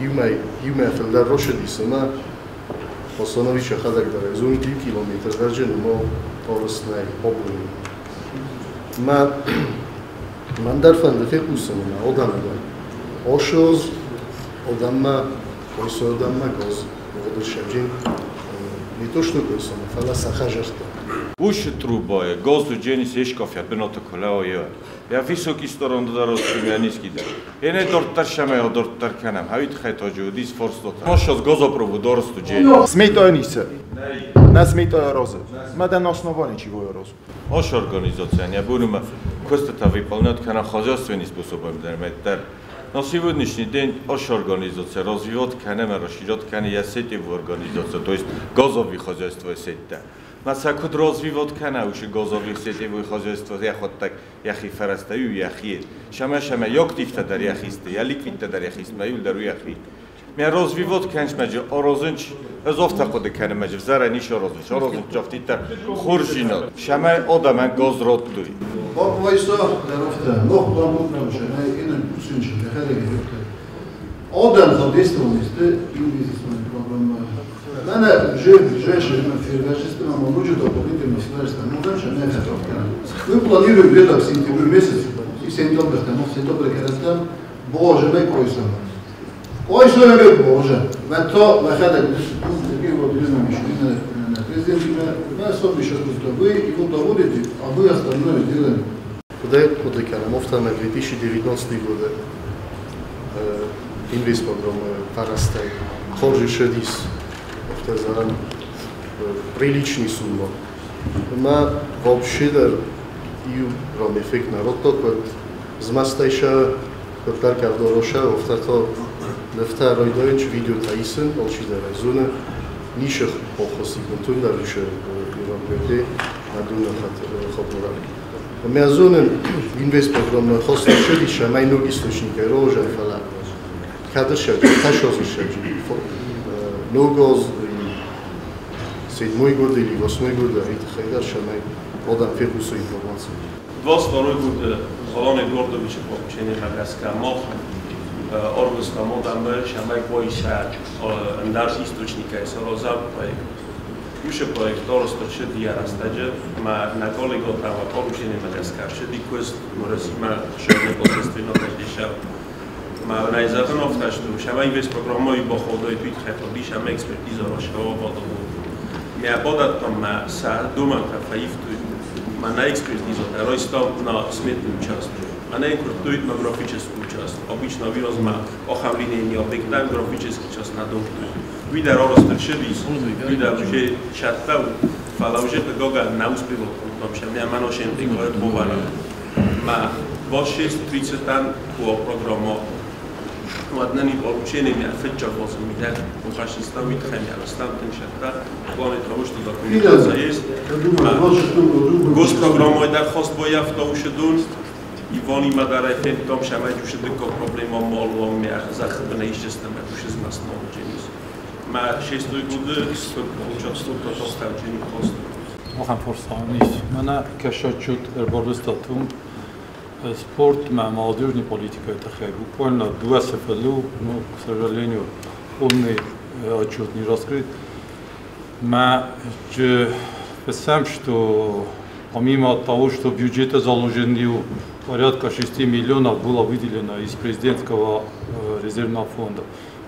юмай филдар рошедисума Осонович хадак дар зун 2 километр дар ҷанумо ороснай обуни ма ман дар фандафе усамна одамда ошоз одамма койсо одамма гоз годыр шавжин не то что койсома фала сахажарта Уш трубое, гозу дженис ешкофя беното колео јо. Я високи сторон да ростум я ниски да. Ене дорттар шаме дорттар канам. Хавит хето жудис форстота. Мошоз гозопробу доросту джени. Смейтојница. На смейтоја роза. Ма да на основание чего розу. Ош организация, я буду костата выполнять кана хозяйственный способом дар. На сегодняшний день ош организация развивает канама расширяет кана я сетевую организацию, то есть газовый хозяйство сеть. Масакуд развивает кана уж газовый сетевой хозяйство, я хоть так яхи фарастаю яхи. Шама шама ёктифта дар яхисте, я ликвидта дар яхист, маюл дар яхи. Меня развивает конечно же орозынч, азовта ходе кана мажив зара ниш орозынч, орозынч жафтита хуржино. Шама одама газ роттуй. Бабвайса дарофта, нох план букнам шама инен кусинч бехалеги ёкта. Одам задействованности инвестиционной программы. Мене уже ближайшее время фейерверчество, но лучше дополнительно средства. Ну, дальше не хотел. Мы планируем где-то в сентябре месяц, и сентябрь, но в сентябре когда Боже, мы койсом. Койсом, Боже. То, выхода, президент, мы особо еще вы его доводите, а вы остальное сделаем. Куда я подыканам, офтана 2019 года инвестпрограмма парастай, хоржи шедис. Заран приличный сумма. Ма вообще дар ию рам эффект народ то код змастайша код дар кавдороша офтато лефта ройдоинч видео таисен олчи дар зона нише хохоси кунтун дар уше иран надуна хат хобнора. Ме зонен инвест программа хост шедиша май ног источника рожа фала кадр шаджи ташоз шаджи ногоз седьмой год или восьмой год, это хайдар шамай одам фергусу информацию. 22 год Алан Эдуардович получение Магаска мох Оргуста модам шамай бойса наш источника сороза проект. Уше проект орострше диарастаджа ма на колего права получение Магаска шеди квест морасима шоне посредственно каждеша ма найзатон офташту шамай вес программой бо ходой туит хетоби шамай экспертиза рошава бодову. Меня бодаттам ма са думанта фаифту Мӕнӕ экспертиза райстам на сметную часть. Мӕнӕ куырдтой на графическую часть. Обычно виразма ахӕм линейный объекттӕм графический часть нӕ домдтой. Уый дӕр арӕзт ӕрцыдис, уый дӕр уже цӕттӕ у, фӕлӕ уже хъыгагӕн нӕ успевал кодтам сӕ мӕнӕ сентябры бавӕрӕм. Мӕ 26-30-ӕн куы программа Ладно, не получение фыццаг мидӕг ухашистам итхемиарстам тыншатта в плане того, что документация есть. Госпрограммой дӕр хост бояфта ушедун Ивани мадарай фентом шамай ушедыко проблема малуам мях захбне исчестам ушез нас научились. Ма шестой годы получат столько тоставчини хост. Охам форсанис. Мана кашачут эрбористатум спорт ма молодежной политика это хай. Буквально 2 СФЛУ, но, к сожалению, полный отчет не раскрыт. Ма писам, что помимо того, что бюджета заложен порядка 6 миллионов было выделено из президентского резервного фонда.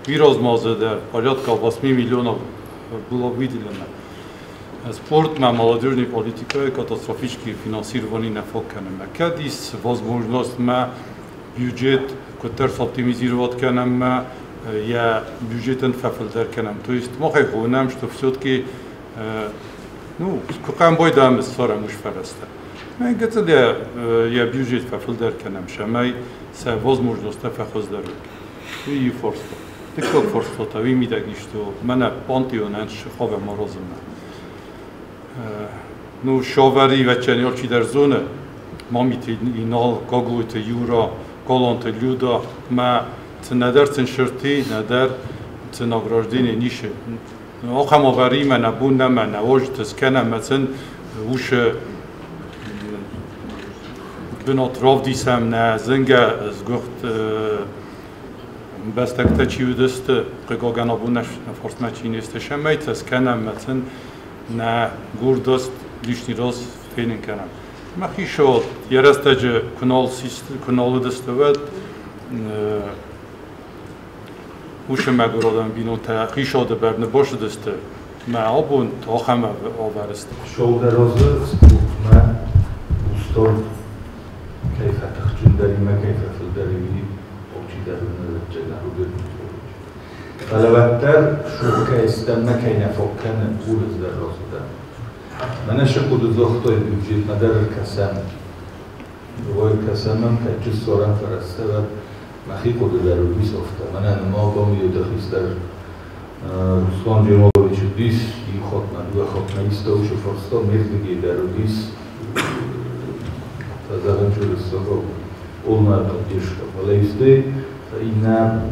Виразмазы порядка 8 миллионов было выделено. Спорт на молодежной политика катастрофически финансирование на фоканем. Кадис возможность на бюджет, который оптимизировать канам, я бюджетен фафельдер канам. То есть мы хотим, что все-таки, ну, какая бойда мы ссорим уж фараста. Мы говорим, я бюджет фафельдер канам, шамай с возможность фахоздер. И форсто. Такой форсто, то вы мидагни, что мы пантеон шхове морозим. Ну, шовари вечерний чидерзоне, мамити инал, Гаглойты Юра, Галанты Люда, ма ценадар ценшерти, надар ценаграждение ниши. Охам авари ма набунна ма навож тескена ма цен уше бинот равдисам на зинга сгухт бестакта чиудест қигоган абунаш форсма чинестешам тескена ма цен на гордость лишний раз фенинканам. Махишо ярастаджи кунал куналыdıстывет уше мэгуродан бинота хишоды берне бошдысты. Ма абун тохама аверст. Шоударозы спортма устор кайфа тахчундарима кайфа филдариви обчидарына джагарудыр. Фалаваттар шурка истам накай нафоккан улыз дарозда. Мана шикуд зохтой бюджет мадар касам. Вой касамам каджи сорам фарастава махи куд даруби софта. Мана ма бом юдахистар Руслан Джемалович дис и хотна дуа хотна иста ушу форсто мирдиги дарудис тазаган чурисого полная поддержка. Фалаисты и на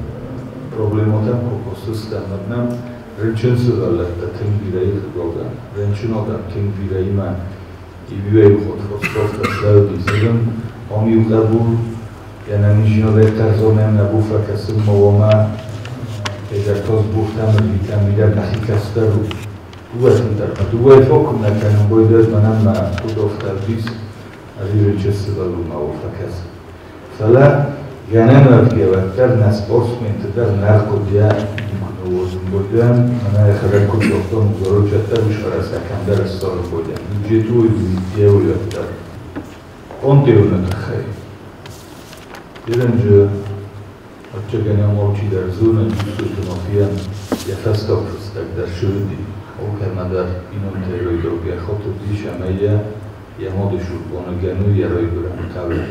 проблемотам кокосыстам нам рынчын сываллатта тынг бирӕ хъыгагӕн. Рынчын адӕм тынг бирӕимӕ ивиуӕй хот форстовта слӕуди зыгын, ам иу хъӕбул йӕ нӕнизинадӕй хъӕрзонӕм нӕ буфа кӕсын мауамӕ кӕйдӕртоз буфтам ӕрвитӕм мидӕг нӕхи кӕстӕр у. Дыууӕ тындӕр ма дыууӕйы фокум нӕ кӕнын бойдӕр мӕнӕн мӕ худовтӕ дис ӕви рынчын сывӕллон мауа фӕкӕсы. Фӕлӕ гӕнӕн уӕвгӕ нӕ спортсменты дӕр нӕ рхъуыдыйӕ никуы ныууадзын бойдӕн, мӕнӕ йӕхӕдӕг куыд загътон, Зорочӕттӕ уый сфӕрӕзта кӕмдӕр ссарын бойдӕн. Бюджет уый йӕ уыйӕддӕр. Пантеоны тыххӕй. Ерынджы ӕвӕццӕгӕн алчидӕр зоны, Джусойты Нафийӕн йӕ фӕстаг фыстӕг дӕр сыуыди. Алкӕмӕ дӕр бинонтӕй райдаугӕ хатыдис ӕмӕ йӕ йӕ мады султъаны гӕны йӕ райгуырӕн хъӕуы.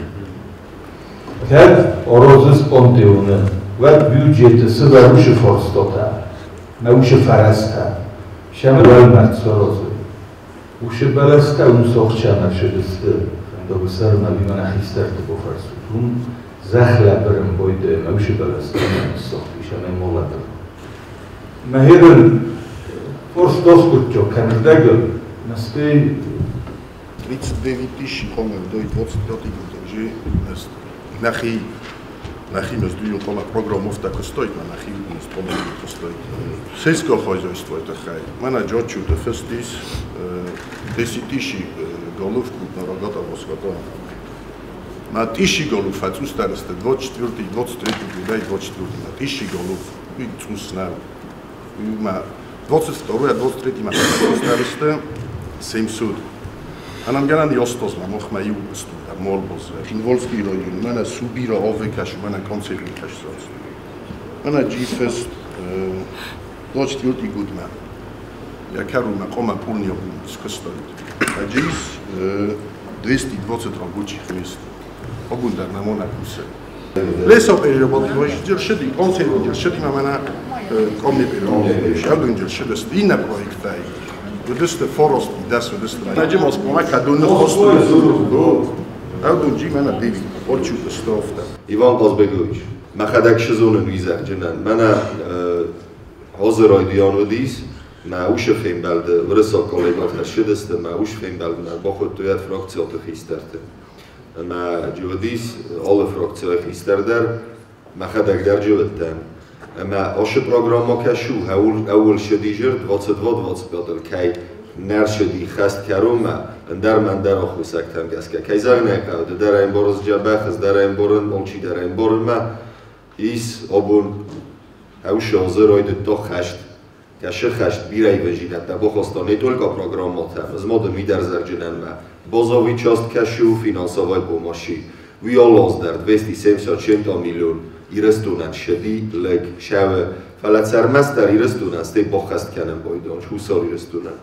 Кӕд аразыс пантеоны, уӕд бюджеты сывӕр уыцы фарстатӕ, мӕ уыцы фӕрӕзтӕ, сӕм уӕлмӕрд саразы. Уыцы бӕлӕстӕ уым сахчамӕ ссыдысты, фӕндагы сӕрмӕ уый мӕнӕ хистӕрты бафӕрсут. Уым зӕхх лӕбырын байдайы ӕмӕ уыцы бӕлӕстӕ уымӕн ныссагъдис ӕмӕ ма лӕбыры. Мӕ фарст аскъуыдджаг кӕнырдӕгыл, мӕстӕй 39 тысячи, по-моему, до 25 года уже нахи нахи мезду кома программов так стоит, на нахи инструмент стоит. Сельское хозяйство это хай. Мана джочу де фестис 10 тысячи голов крупнорогатого скота. На тысячи голов отсутствует 24 23 года и 24 на тысячи голов и цусна. Ма 22 23 ма 700. Анамгӕнӕн ёстозмӕ мохмӕ иу студа молбоз Хинволский район мӕнӕ Субира овекаш мӕнӕ концерт каш мӕнӕ G-Fest 24 гудмӕ я карума кома полный скостоит. А GIS 220 рабочих мест. Обундар на Монакусе. Лесопереработка, шеди концерт, шеди мамана комнепереработка, шадунджер шедес дина проектай. Выдысты форост дас выдысты. Наджи Москва кадун хосту. Адунджи мана деви орчу стофта. Иван Казбегович, махадак шезонын визахджинан. Мана хозер айдуян выдис. Мӕ ушы фембӕлды уырыссаг коллегатӕ ссыдысты, мӕ ушы фембӕлды бахуыдтой фракциаты хистӕрты. Мӕ джывыдис алы фракцияйы хистӕр дӕр, мӕхӕдӕг дӕр джывыдтӕн. Ӕмӕ ашы программа кӕсу, ӕуыл шыдизыр 22-25-ыл кӕй не ршыди хӕст кӕронмӕ, ӕндӕр мӕ ӕндӕр аххосӕгтӕм гӕсгӕ. Кӕй зӕгъын ӕй хъӕуы, ды дӕр ӕмбарыс джӕбӕх, ӕз дӕр ӕмбарын, алчи дӕр ӕмбары мӕ. Ис абон ӕушы азы райдыдта хӕст. Кӕсы хӕст бирӕ ивӕнзинӕдтӕ бахаста не только программатӕм, ez ma dön widerzerджынӕнмӕ. Базовый част кӕсы финансовой помощи. Уый алы дӕр 270 миллион Ирыстонӕн шыди лӕг шӕвы. Фӕлӕ цӕрмӕстдӕр Ирыстонӕн стӕй баххӕст кӕнын байдон, Хуссар Ирыстонӕн.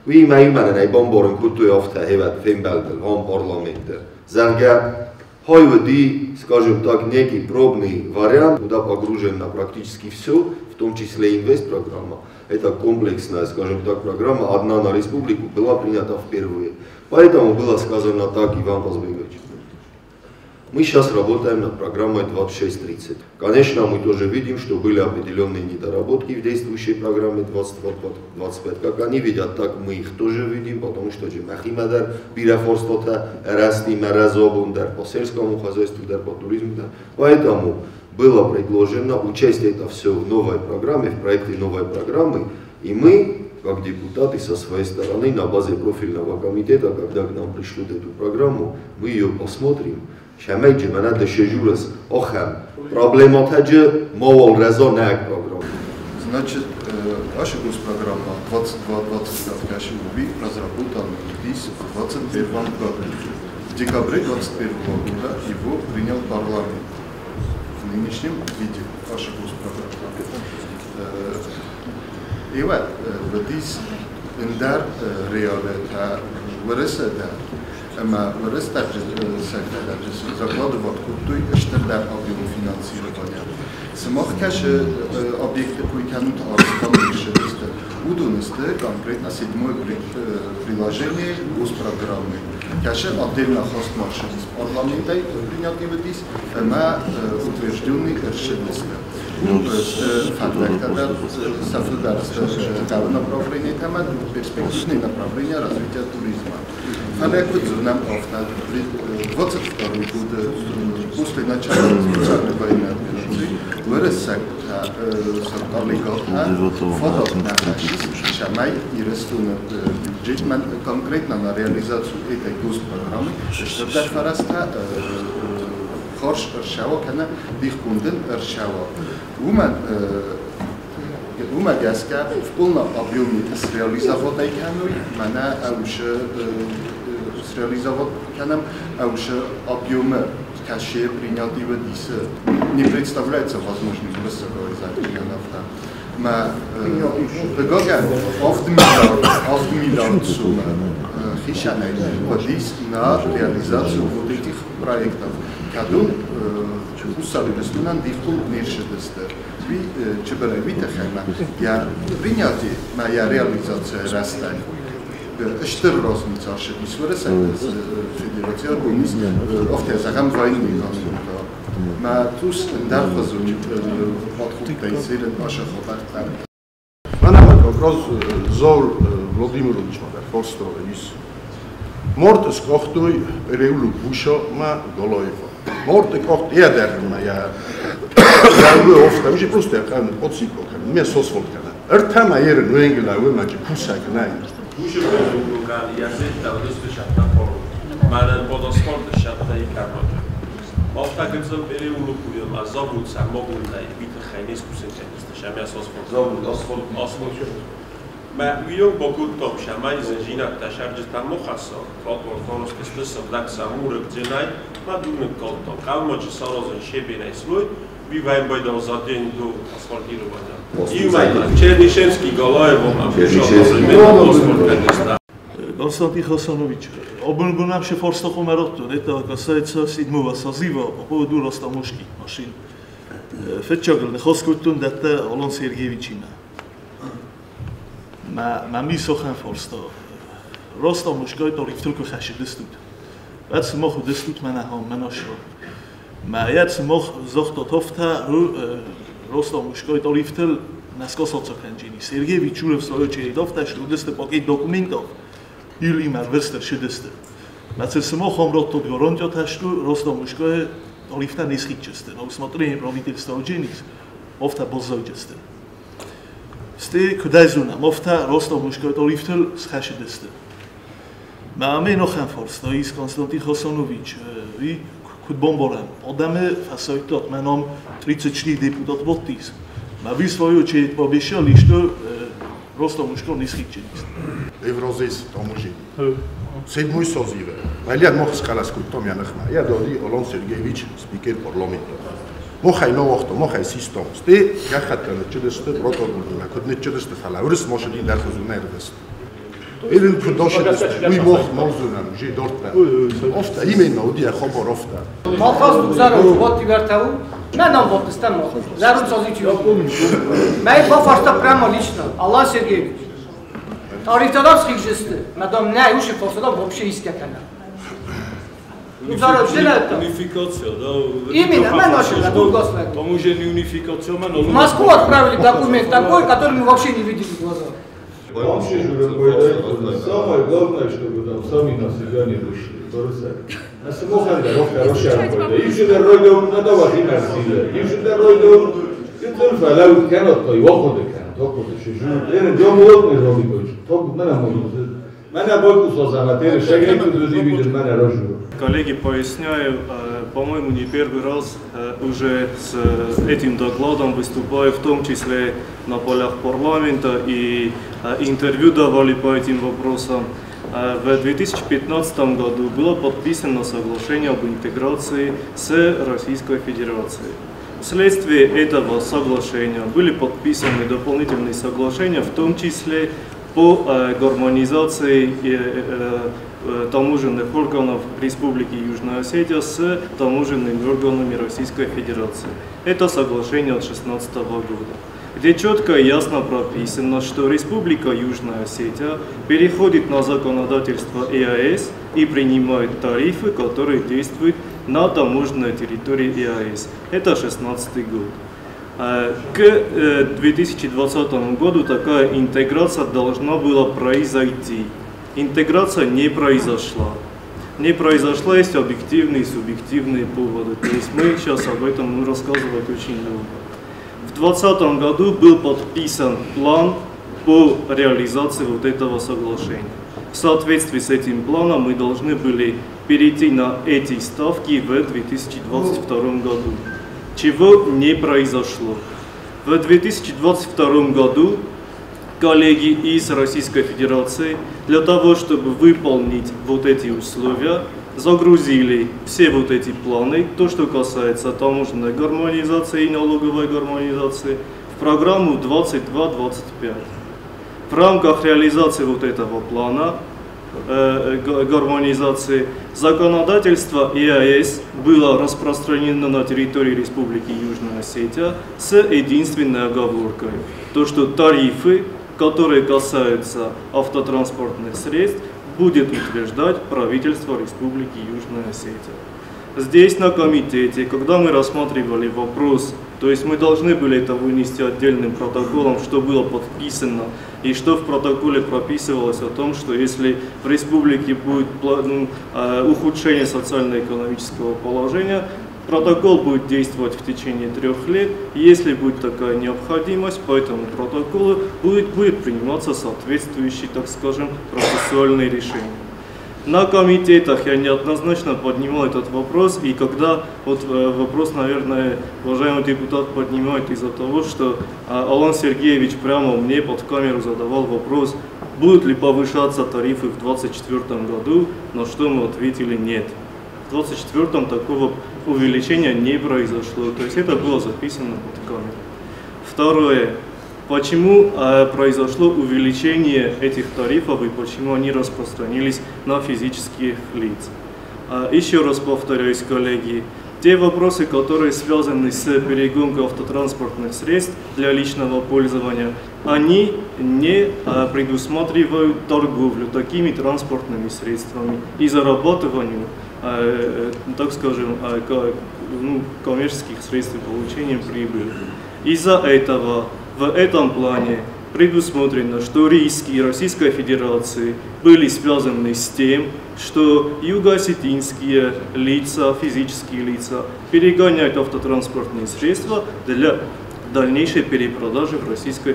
Уый мӕ иумӕнӕн ӕй бамбарын кодтой афтӕ хевӕд фембӕлдыл, ам парламенты. Зӕгъгӕ, хай уыди, скажем так, некий пробный вариант, куда погружено практически все, в том числе инвестпрограмма. Это комплексная, скажем так, программа, одна на республику, была принята впервые. Поэтому было сказано так, Иван Казбегович. Мы сейчас работаем над программой 2630. Конечно, мы тоже видим, что были определенные недоработки в действующей программе 22-25. Как они видят, так мы их тоже видим, потому что Махимадар, Бирафорстота, Расти, Маразобундар, по сельскому хозяйству, по туризму. Поэтому было предложено учесть это все в новой программе, в проекте новой программы, и мы, как депутаты, со своей стороны, на базе профильного комитета, когда к нам пришлют эту программу, мы ее посмотрим. Шамайджи мана дешежурас охам проблематаджи мовол резо наг программа. Значит, наша госпрограмма 22-25 Кашиуби разработана здесь в 2021 году. В декабре 2021 года его принял парламент. В нынешнем виде наша госпрограмма. И вот, здесь эндар реалета выросада. Ама вырастать закладывать кудой штырдар объем финансирования. Самох каше объекты куйканут арстанышесты. Удонесты конкретно седьмое приложение госпрограммы. Каше отдельно хост маршрут парламентай принятый здесь, ама утвержденный решенисты. Направление тема перспективные направления развития туризма. 22 год после начала специальной военной операции вырос бюджет конкретно на реализацию этой госпрограммы, хорш ршаво кана дихкунден ршаво. Ума гаска в полном объеме среализовать кануй, мана ауш среализовать канам ауш объемы каше принятого диса не представляется возможным высокоизолированного. Ма бегога 8 миллиард сумма хищанай подис на реализацию вот этих проектов. Кадун усаливестунан дихтул нершедесте. Ви чеберевите хема я принятие моя реализация растань. Штыр разница шедисверес федерация гунис офтезагам войны Ма тус эндархазун подхуптайсерен ашахотартан. Мана как раз Заур Владимирович мадар форстовис. Морт скохтой переулу буша ма Голоева. Морт кохт едерма я я офта уже просто я подсико кан ме сосвол кан. Эртама ер нуенгла вемаджи кусак най. Буша переулу кан я зетта одесте шатта пор. Мана подосфорт шатта и карноджа. Мавтагза переулу куя ма забут са могунда и бит хайнес кусен шамя сосвол. Забут асфальт асфальт. Мӕ уыйонг бакодтам сӕмӕй зынзинӕдтӕ сӕрджытӕ мохаса, тротуар фарастысты сыгъдӕг сӕмурыгджынӕй, мӕ дур ныккалдтам. Хъӕумӕ саразын щебенӕй слой, биваем за день до асфальтирования. Иумӕ Чернишевский, Галаево, Константин Хасанович, обын вообще форстахом это касается седьмого созыва по поводу растаможки машин. Фетчагл хаскуттун датта Алан Сергеевичина. Ма ми сохан форста. Растаможка тарифтыл хашидыстут. Бац мох дыстут мана хам манашо. Ма яц мох зохто тофта ру растаможка тарифтыл наскосоцаканджини. Сергеевич урев свою дофта шлудысты пакет документов. Или марвестер шидысты. Нацесмо хомротто горонтьоташту ростомушкое тарифта несхитчесты. На усмотрение правительства джинис офта бозоджесты. Сте кудайзуна мофта ростомушкое тарифтел схашидысты. Ма ме нохам форста из Константин Хасанович и куд бомборам. Одаме фасойтот маном 34 депутат боттис. Ма вы свою очередь пообещали, что ростомушко несхитченис. Евразийс таможни. Седьмой созыве. Валия мох скаласкуттом я нахма. Я доди Алан Сергеевич спикер парламента. Мохай новохто, мохай систем. Сте гахатка нечедесте протокол, куд нечедесте фала. Урс мошадин дар хузуна эрвест. Элен кудошедесте. Уй мох мозунан, уже дорта. Офта именно удия хобор офта. Малхаз Дугзарович, вот Ивертау. Мен нам вот стан мохаз. Зарум созычи. Мэй бафарста прямо лично. Алан Сергеевич. Тарифтадан схижесты. Мадам не уши форсадан вообще искекена. Унификация, да? Именно, мы начали на Таможенная унификация, В Москву отправили документ такой, который мы вообще не видели в глаза. Самое главное, чтобы там сами на себя не вышли. Коллеги, поясняю, по-моему, не первый раз уже с этим докладом выступаю, в том числе на полях парламента, и интервью давали по этим вопросам. В 2015 году было подписано соглашение об интеграции с Российской Федерацией. Вследствие этого соглашения были подписаны дополнительные соглашения, в том числе по гармонизации таможенных органов Республики Южная Осетия с таможенными органами Российской Федерации. Это соглашение от 2016 года, где четко и ясно прописано, что Республика Южная Осетия переходит на законодательство ЕАЭС и принимает тарифы, которые действуют на таможенной территории ЕАЭС. Это 2016 год. К 2020 году такая интеграция должна была произойти. Интеграция не произошла. Не произошла, есть объективные и субъективные поводы. То есть мы сейчас об этом рассказывать очень долго. В 2020 году был подписан план по реализации вот этого соглашения. В соответствии с этим планом мы должны были перейти на эти ставки в 2022 году, чего не произошло. В 2022 году коллеги из Российской Федерации для того, чтобы выполнить вот эти условия, загрузили все вот эти планы, то, что касается таможенной гармонизации и налоговой гармонизации, в программу 22-25. В рамках реализации вот этого плана гармонизации законодательство ЕАЭС было распространено на территории Республики Южная Осетия с единственной оговоркой, то что тарифы, которые касаются автотранспортных средств, будет утверждать правительство Республики Южная Осетия. Здесь на комитете, когда мы рассматривали вопрос, то есть мы должны были это вынести отдельным протоколом, что было подписано и что в протоколе прописывалось о том, что если в республике будет ухудшение социально-экономического положения, протокол будет действовать в течение 3 лет. Если будет такая необходимость, по этому протоколу будет приниматься соответствующие, так скажем, процессуальные решения. На комитетах я неоднозначно поднимал этот вопрос, и когда вот вопрос, наверное, уважаемый депутат поднимает из-за того, что Алан Сергеевич прямо мне под камеру задавал вопрос, будут ли повышаться тарифы в 2024 году, на что мы ответили нет. В 2024 такого увеличения не произошло, то есть это было записано под камеру. Второе. Почему произошло увеличение этих тарифов и почему они распространились на физических лиц? Еще раз повторяюсь, коллеги, те вопросы, которые связаны с перегонкой автотранспортных средств для личного пользования, они не предусматривают торговлю такими транспортными средствами и зарабатыванию, так скажем, коммерческих средств и получением прибыли. Из-за этого в этом плане предусмотрено, что риски Российской Федерации были связаны с тем, что югоосетинские лица, физические лица, перегоняют автотранспортные средства для дальнейшей перепродажи в Российскую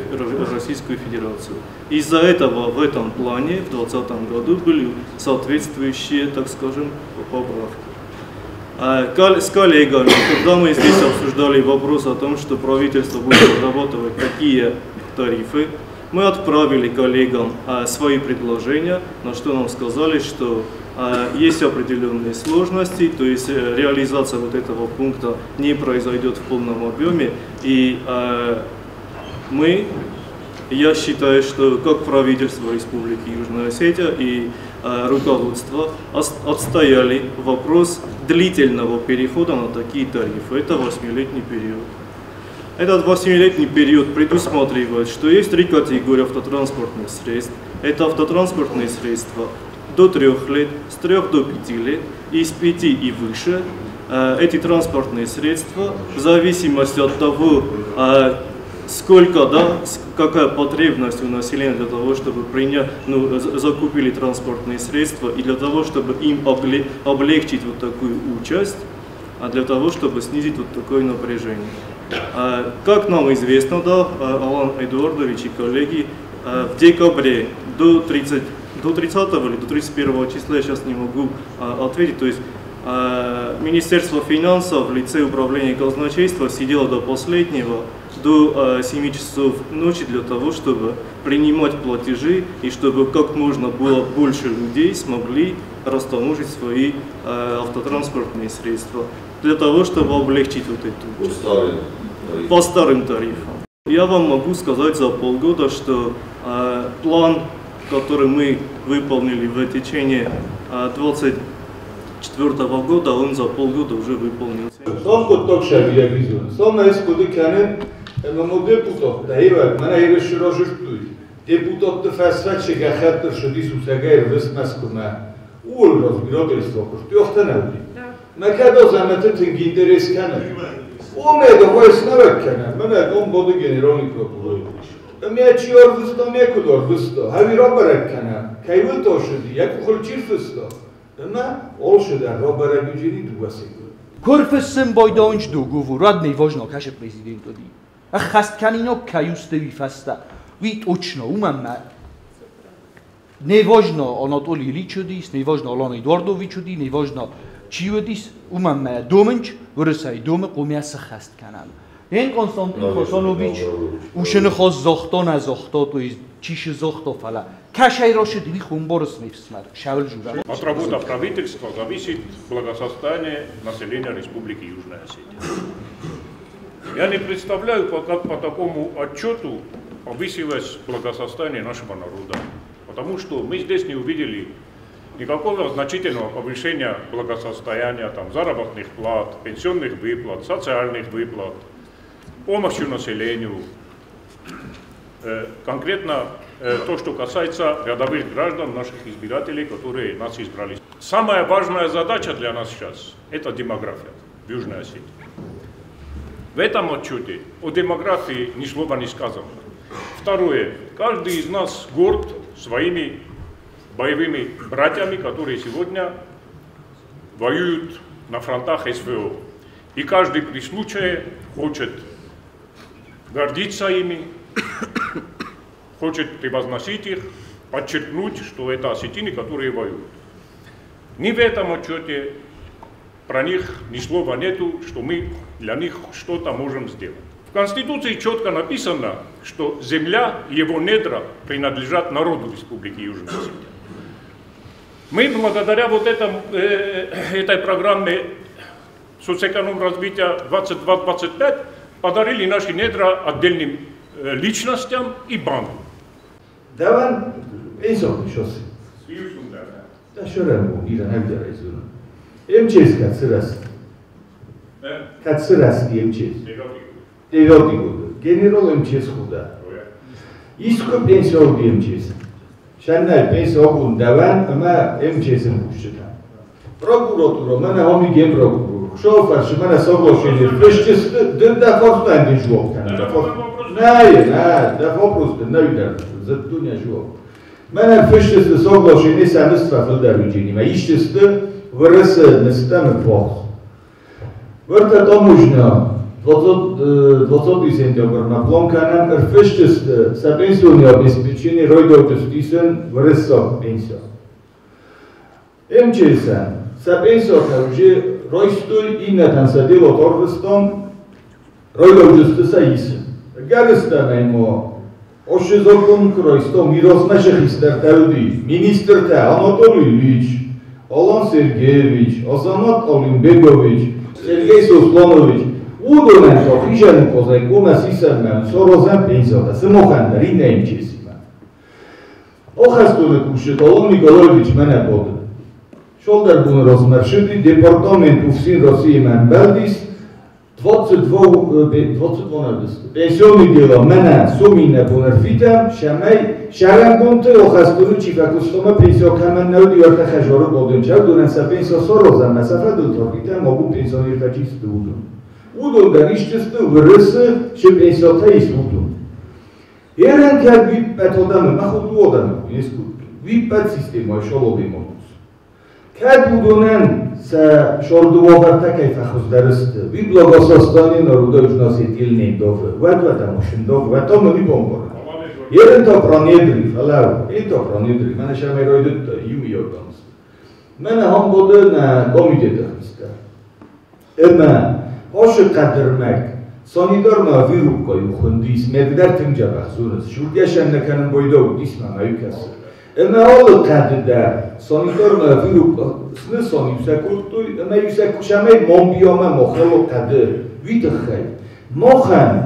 Федерацию. Из-за этого в этом плане в 2020 году были соответствующие, так скажем, поправки. С коллегами, когда мы здесь обсуждали вопрос о том, что правительство будет разрабатывать такие тарифы, мы отправили коллегам свои предложения, на что нам сказали, что есть определенные сложности, то есть реализация вот этого пункта не произойдет в полном объеме. И я считаю, что как правительство Республики Южная Осетия и руководство отстояли вопрос длительного перехода на такие тарифы. Это 8-летний период. Этот 8-летний период предусматривает, что есть три категории автотранспортных средств. Это автотранспортные средства до 3 лет, с 3 до 5 лет и с 5 и выше. Эти транспортные средства, в зависимости от того, сколько, да, какая потребность у населения для того, чтобы закупили транспортные средства и для того, чтобы им облегчить вот такую участь, а для того, чтобы снизить вот такое напряжение. Как нам известно, да, Алан Эдуардович и коллеги, в декабре до 30 или до 31 числа, я сейчас не могу ответить, то есть Министерство финансов в лице управления казначейства сидело до последнего, до 7 часов ночи для того, чтобы принимать платежи и чтобы как можно было больше людей смогли растаможить свои автотранспортные средства, для того, чтобы облегчить вот эту по старым тарифам. Я вам могу сказать за полгода, что план, который мы выполнили в течение 2024 года, он за полгода уже выполнился. Корфессен бойдонч договор, не важно, каше президент оди. А хастканино каюстеви фаста. Ви точно умам. Не важно Анатолий Ильич одис, не важно Алан Эдуардович оди, не важно чи одис, умам доменч, вырсай доме қумяс хастканан. Ен Константин Хасанович ушен хос зохто на зохто, то есть чиш зохто фала. Кашай роши дви хумборс мифсмар, шавл жура. От работы правительства зависит благосостояние населения Республики Южная Осетия. Я не представляю, как по такому отчету повысилось благосостояние нашего народа, потому что мы здесь не увидели никакого значительного повышения благосостояния, там, заработных плат, пенсионных выплат, социальных выплат, помощи населению. Конкретно то, что касается рядовых граждан, наших избирателей, которые нас избрали. Самая важная задача для нас сейчас – это демография в Южной Осетии. В этом отчете о демографии ни слова не сказано. Второе. Каждый из нас горд своими боевыми братьями, которые сегодня воюют на фронтах СВО. И каждый при случае хочет гордиться ими, хочет превозносить их, подчеркнуть, что это осетины, которые воюют. Ни в этом отчете про них ни слова нету, что мы для них что-то можем сделать. В Конституции четко написано, что земля и его недра принадлежат народу Республики Южная Осетия. Мы благодаря вот этой программе соцэкономразвития 22-25 подарили наши недра отдельным личностям и банкам. Даван МЧС кацираски МЧС. Девятый год. Генерал МЧС худа. Иско пенсия МЧС. Шаннай пенсия огун даван, ама МЧС-н кушчета. Прокуратура, мана хоми генпрокурор. Шофер, мана соглашение. Фешчест, да форстан дежурок. Не, да вопрос, да не за дуня жуок. Мана фешчест соглашение самоства филдаручени. Ма ищест ВРС местами фох. Върта таможня 20 сентябрь на планканам фешчест са пенсионни обеспечение ройдоутестисен ВРС пенсия. МЧС са пенсия уже ройстой и на тансадил от Орвестон ройдоутестиса ис. Гарстан Още закон кройсто мирозмаше хистертауди министрта Анатолий Ильич, Алан Сергеевич, Азамат Алимбегович, Сергей Сосланович, Удонен тохижен козай комас исеммен сорозен пенсията сымохандар инне МЧС-имен. Охастуны кушет Алан Николаевич мене bod. Шолдар бун размершиди департамент УФСИН России мен белдис 22 пенсионный дела мене сумине бунерфитем шамай шарангонте охастуны чифакустома пенсия камен науди варта хажору боден чав дунен са пенсия сорозан масафа дул торгитем могу пенсионер тачисты удун. Удун да ищесты вырысы ше пенсия таис удун. Ерен кад виппет одамы махуду одамы инеску виппет система шолоби модус. Кад удунен са шордуоварта кайфа хуздарысты виблагосостояние народа Южно-Осетии довы вадвата мошиндов ватом ми бомбор. Ерен то пронедри фалау это пронедри мене шамай ройдут юмиорганс. Мене хам боды на комитет хиста. Эма ошы кадырмек санитарна вирубка юхундис меддар тинджа бахзурс шургашан наканын бойдо дисма маюкас. Эма олы кадыда санитарна вирубка снысон юсакуртуй эма юсакушамай момбиома мохело кады витхай. Мохан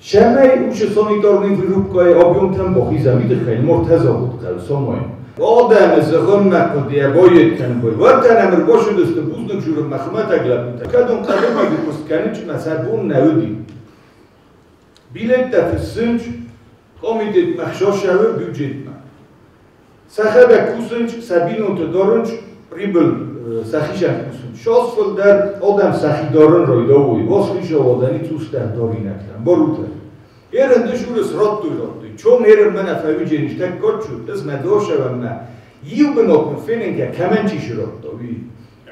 шамай уше санитарный вирубкай объемтан бохиза витхай мортаза буд сомой. Одам зغم قديه باید کن باید وطن امر باشد است بوزنک جور مخمت اگلب کدوم قدم اگه پست کنی چون مثلا نودی بیلت تفسنج комитет махшошавы бюджетма. Сахада кусынч сабинот дорынч прибыль сахишан кусынч. Шосфылдар одам сахидорын ройдовуй. Восхишо одани цустар доринактан. Борута. Ерен дешурес роттуй роттуй. Чом ерен мена фавиджениш так корчу. Ez medoshavamma. Yilbinot fenenke kemençiş rottovi.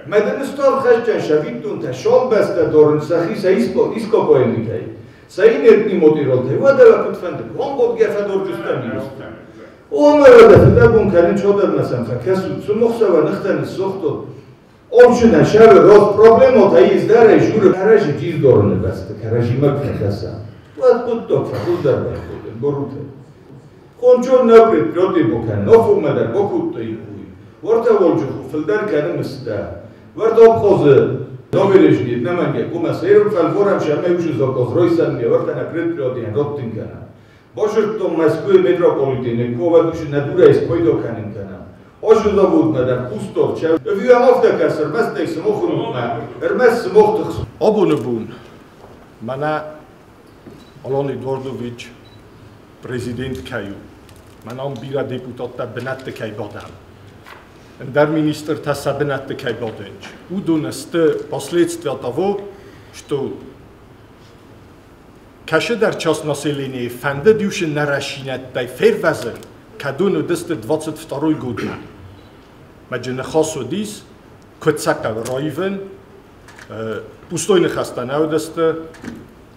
Medenistar xeşçen şavittun te şol beste dorın saxi sa iskopoenikei. Sa inertni motirolte. Vadeva kutfendik. Hon gefedorcustan mirostan. Onlara da fidabun kanin çodernesen fekesu. Sumuxsava nıxteni soxto. Omşuna şevi roz problemo ta izdere jure karaji ciz dorunu beste. Karaji mak fekesa. Vad kuttok fekudar baykodin. Borute. Konçon naprit proti bokan. Nofumeder bokutto ikuy. Varta volcuhu fildar kanim ista. Varta obxozu Noverejni nemenge kuma seyrum felforam şemme uşu zakoz roysan mi varta naprit proti rottin kana. Boşurttum Moskva metropoliteni kova düşü nadura is koydo kanin kana. Oşu zavud madar kustov çev. Övüyam ofta kasır mestek smokhunutma. Ermes smokhtıx. Abonebun. Mana Alon Eduardovich prezident kayu. Mana bira deputatta benatte kay badam. Дар министр тасабинатты кайбоденч. Удонесты последствия того, что кашедар час население фанды дюши нарашинаттай фервазен, кадуну дысты 22 год. Маджи нахасудис, куцака райвен, пустой нахастанаудысты,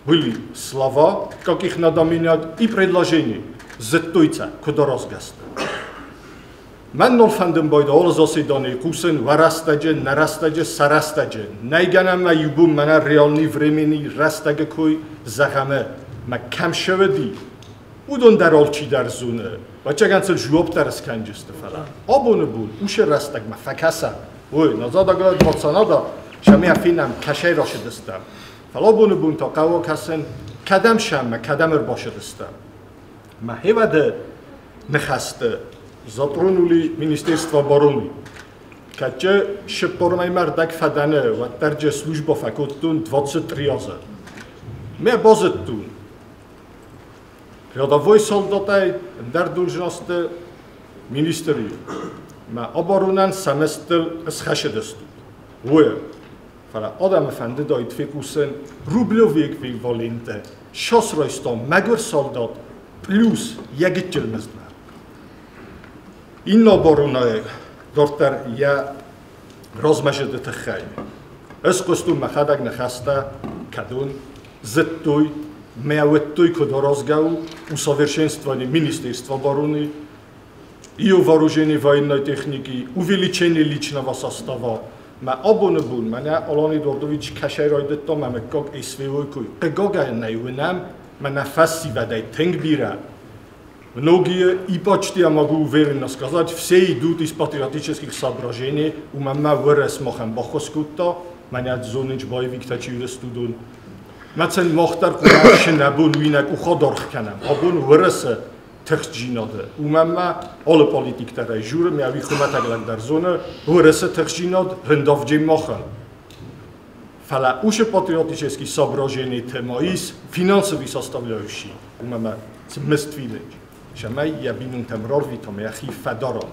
были слова, как их надо менять, и предложения. Зеттуйца, куда разгаста. Мӕн нал фӕндын байда алы заседанийы хъусын уӕрӕстӕджы, нӕрӕстӕджы, сӕрӕстӕджы. Нӕй гӕнӕн мӕ иу бон мӕнӕ реальный времени рӕстӕгы кой зӕгъӕмы. Мӕ кӕм сӕвӕди, уыдон дӕр алчидӕр зоны. Ӕвӕццӕгӕн сыл жуапп дӕр скӕнджысты, фӕлӕ абоны бон уыцы рӕстӕгмӕ фӕкӕсӕм. Ой, назад оглядываться надо, шамя фенӕм, кӕсӕй рашыдыстӕм. Фӕлӕ абоны бон та хъӕуы кӕсын, кӕдӕм сӕм, кӕдӕм ӕрбашыдыстӕм. Мӕ хевӕды ныхӕсты затронули Министерство обороны. Кӕдджы шыппормӕй мӕрдӕг фӕдӕны, уӕддӕр джы служба фӕкодтон 23 азы. Мӕ базыдтон, рядовой солдатӕй ӕндӕр должносты министри. Мӕ оборонӕн сӕмӕстыл ысхӕсыдыстут. Уый, фӕлӕ адӕмы фӕндыдаид фехъусын рублевы эквиваленты шас райстам мӕгуыр солдат плюс йӕ гыццыл мыздмӕ. Иннӕ оборонӕй дарддӕр йӕ размӕзыды тыххӕй. Ӕз хъуыстон мӕхӕдӕг ныхӕстӕ, кӕдон зыдтой, мӕ уыдтой, куыд аразгӕ у усовершенствование Министерства обороны, ее вооружение военной техники, увеличение личного состава. Мӕ абоны бон мӕнӕ Алан Эдуардович кӕсӕй райдыдта мӕ мыггаг СВО-йы кой. Хъыгагӕн нӕ уынӕм, мӕнӕ фӕсивӕдӕй тынг бирӕ. Многие, и почти я могу уверенно сказать, все идут из патриотических соображений. У мӕ уӕрӕс махӕн баххуыс кодта, мӕнӕ зонынч боевиктӕ чи уыдысты, уыдон. Мӕцӕн мах дӕр хъуамӕ нӕ бон уый нӕ къух адаргъ кӕнӕм. Абон Уӕрӕсе тыхджинады. Уымӕн ма алы политик дӕр ӕй журы, мӕ уый хуымӕтӕг лӕг дӕр зоны, Уӕрӕсе тыхджинад рындавджын махӕн. Фӕлӕ уыцы патриотический соображение ма ис финансовый составляющий, уымӕн ма цы мызд фидынч, цӕмӕй йӕ бинонтӕм рарвитам, йӕхи фӕдарон.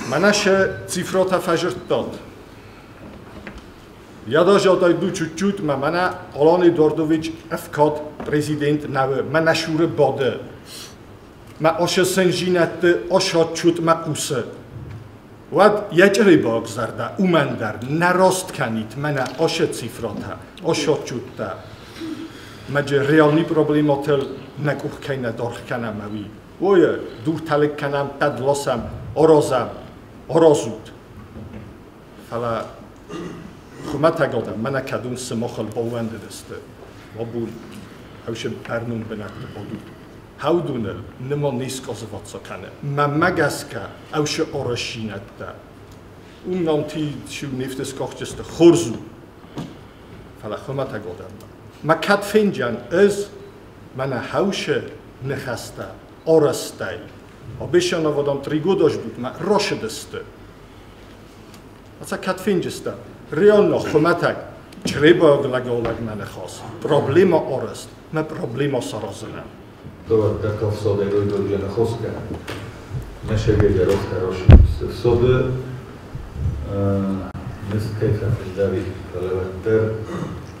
Мӕнӕ сӕ цифротӕ фӕзырдтат. Я даже отойду чуть-чуть, ма мӕнӕ Алан Эдуардович ӕфкад президент нӕуы, мӕнӕ шуры бады. Мӕ ошы сынжинӕтты ошот чут мӕ хъусы. Уӕд йӕ чъырибаг зӕрдӕ уымӕн дӕр нӕ раст кӕнит мӕнӕ ошы цифротӕ, ошот чуттӕ. Мӕджы реальный проблематыл нӕ къух кӕй нӕ даргъ кӕнӕм ӕви. Ой, дуртӕлыг кӕнӕм, хъӕд ласӕм, аразӕм, аразут. Фӕлӕ хуымӕтӕг адӕм мӕнӕ кӕдон сымахыл баууӕндыдысты. Абон ӕвшы бӕрнон бынӕтты бадут. Хӕудуныл ныма не сказываться кӕны. Мӕнмӕ гӕсгӕ ӕвшы арӕзтдзинӕдтӕ. Уым нам ти шиу нефтескахджысты хорз у. Фӕлӕ хуымӕтӕг адӕммӕ. Мӕ кӕд фенджан ӕз мӕнӕ хӕушы ныхӕстӕ арӕзтӕй. Обещанного 3 года ждут, мӕ рашыдысты. Аца кӕд фенджыстӕ. Реально хуымӕтӕг чъребаг лӕголӕг мӕ ныхас. Проблема арӕзт, мӕ проблема саразынӕн. Tovább kapszod egy hoska. Mesegéde rostáros szodő. Neskajfa Felevetter.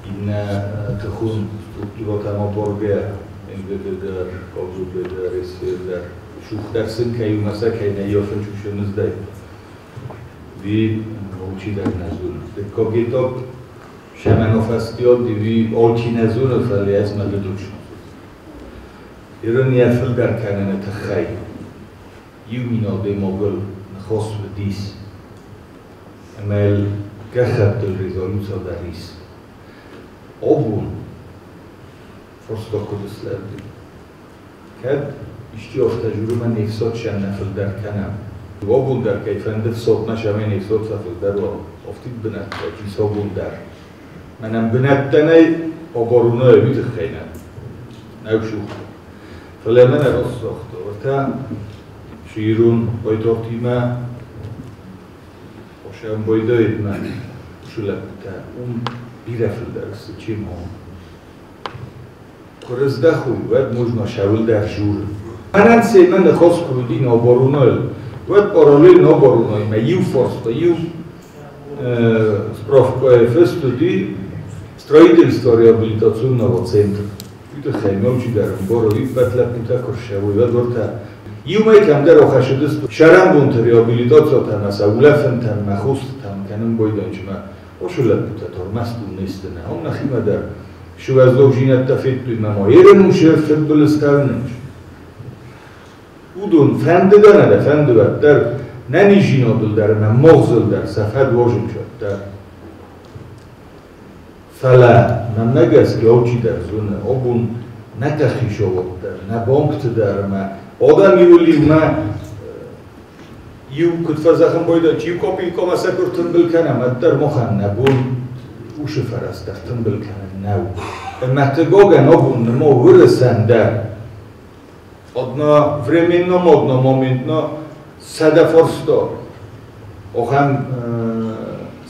Иннӕ тыхон структурӕтӕм абаргӕ МВД дӕр, КГБ дӕр, СВР дӕр. Шух дӕр сын кӕй у, мӕсӕ кӕй нӕ йафын чушы мыздӕй. Ви алчидӕр нӕ зоны. Дыккаг этап шӕмӕнофӕстиад ви алчи нӕ зоны, фӕлӕ ӕз мӕ дыдучно. Ирон йӕ фылдӕр кӕныны тыххӕй иу мин адӕймагыл ныхас уыдис. Ӕмӕ йыл гӕххӕттыл резолюци дӕр ис. Абон фарста куыд слӕуди. Кӕд исчи афтӕ журы, мӕ не фсад сӕм нӕ фылдӕр кӕнӕм. Абон дӕр кӕй фӕнды фсадмӕ сӕмӕй не фсад фӕфылдӕр уа, афтид бынӕттӕ ис абон дӕр. Мӕнӕн бынӕттӕ нӕй оборонайы уый тыххӕй нӕ. Нӕу шух. Фӕлӕ мӕнӕ раст загъта, уӕртӕ широн хъайтартимӕ осӕм байдайдмӕ уыцы лӕппутӕ уым бирӕ фылдӕр сты, чем ам. Куы рыздӕхой, уӕд можно сӕуылдӕр журын. Мӕнӕн семӕ ныхас куы уыди на оборонайыл, уӕд параллельно оборонаимӕ иу фарста, иу справкӕйы фыст уыди строительство реабилитационного центра. Уый тыххӕй мӕ чидӕр ӕмбары, уый ӕппӕт лӕппутӕ куы рцӕуой, уӕд уӕртӕ иумӕ кӕмдӕр ахӕссыдысты сӕрӕнбонты реабилитациятӕ ӕмӕ сӕ улӕфӕнтӕ ӕмӕ хостытӕм кӕнын байдайынчмӕ. Уыцы лӕппутӕ та ӕрмӕст уым не сты, нӕ, ам нӕхимӕ дӕр сывӕллондзинӕдтӕ федтой мӕ ма ерын у се фыдбылызтӕ уынынч. Удон фӕндыдӕр ӕнӕ фӕндывӕддӕр, нӕнизинадыл дӕр ӕмӕ магъзыл дӕр сӕ фӕд уазынчаддӕр. Фӕлӕ мӕнмӕ гӕсгӕ алчидӕр зоны, абон нӕ хицауад дӕр, нӕ банкты дӕр ӕмӕ адӕм иуыл иумӕ иу куыд фӕзӕгъын байдайы, чи копилкӕмӕ сӕ куы ртымбыл кӕнӕм, уӕддӕр махӕн нӕ бон уыцы фӕрӕз дӕр тымбыл кӕнын нӕу. Ӕмӕ тыгогӕн абон ныма Уырысӕн дӕр одновременно, одномоментно 100 фарста ахӕм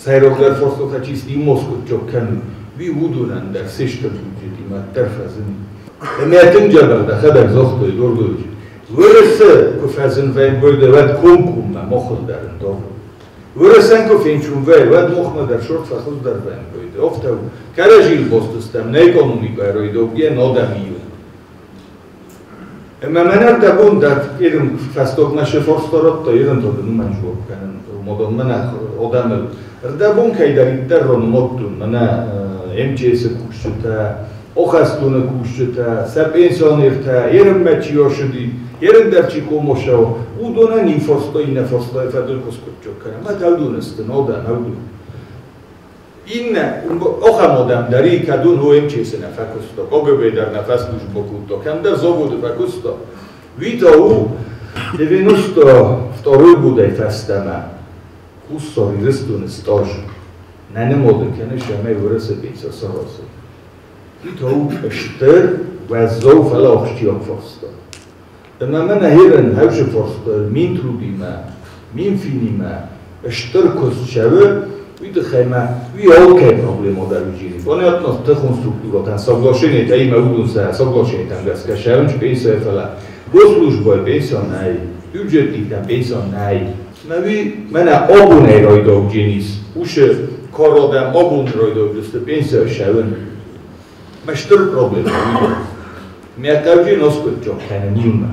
сӕйрагдӕр фарстатӕ чи сты, Москвы кӕнын, уый уыдонӕн дӕр се стыр бюджетимӕ дӕр фӕзыни. Ӕмӕ тынг джабӕх дӕхӕдӕг загътой, Эдуардович, Уырысы куы фӕзын вӕййы, уӕд комкоммӕ махыл дӕр ӕндавы. Уырысӕн куы фенчун вӕййы, уӕд махмӕ дӕр шорт фӕхуыздӕр вӕййы. Афтӕ у. Кӕрӕдзийыл баст стӕм, нӕ экономикӕ райдаугӕ адӕм иу. Ӕмӕ мӕнӕ дӕ бон дӕр ерын фӕстагмӕ шы фарста радта, ерын та дын уымӕн жуап кӕнын, мадон мӕнӕ адӕмыл. Рдӕбон кӕйдӕриддӕр ранымадтон, мӕнӕ МЧС-ы кусджытӕ, ахӕстоны кусджытӕ, сӕ пенсионертӕ, ерынмӕ чи ӕрцыди, ерын дӕр чи комосау, уыдонӕн иу фарста иннӕ фарстайы фӕдыл куы скъуыддзаг кӕнӕм, мӕ тӕвдон сты, адӕм, ӕвдон. Иннӕ ахӕм адӕм дӕр и, кӕдон МЧС-ы нӕ фӕкуыста, КГБ дӕр нӕ фӕслужбӕ кодта, кӕмдӕр заводы фӕкуыста. Уый та у 92 годӕй фӕстӕмӕ Хуссар Ирыстоны стаж нӕ нымады кӕны сӕмӕй Уырысы пенсия саразы. Уый та у стыр, уӕззау, фӕлӕ ахсджиаг фарста. Ӕмӕ мӕнӕ ерын хӕвзы фарста Минтрудимӕ, Минфинимӕ стыр куыст цӕуы, уый тыххӕй мӕ уый алкӕй проблема дӕр уыджини. Понятно, тыхон структуратӕн соглашение имӕ уыдон сӕ соглашениетӕм гӕсгӕ сӕвынч пенсия, фӕлӕ госслужбӕйы пенсия нӕй, бюджетниктӕн пенсия нӕй. Мӕ уый мӕнӕ абонӕй райдаудженис, уышы карадӕм абон райдауджысты пенсия сӕвын. Мӕ стыр проблема уый. Мӕ тӕвджи носкъуыдджаг кӕнын иумӕ.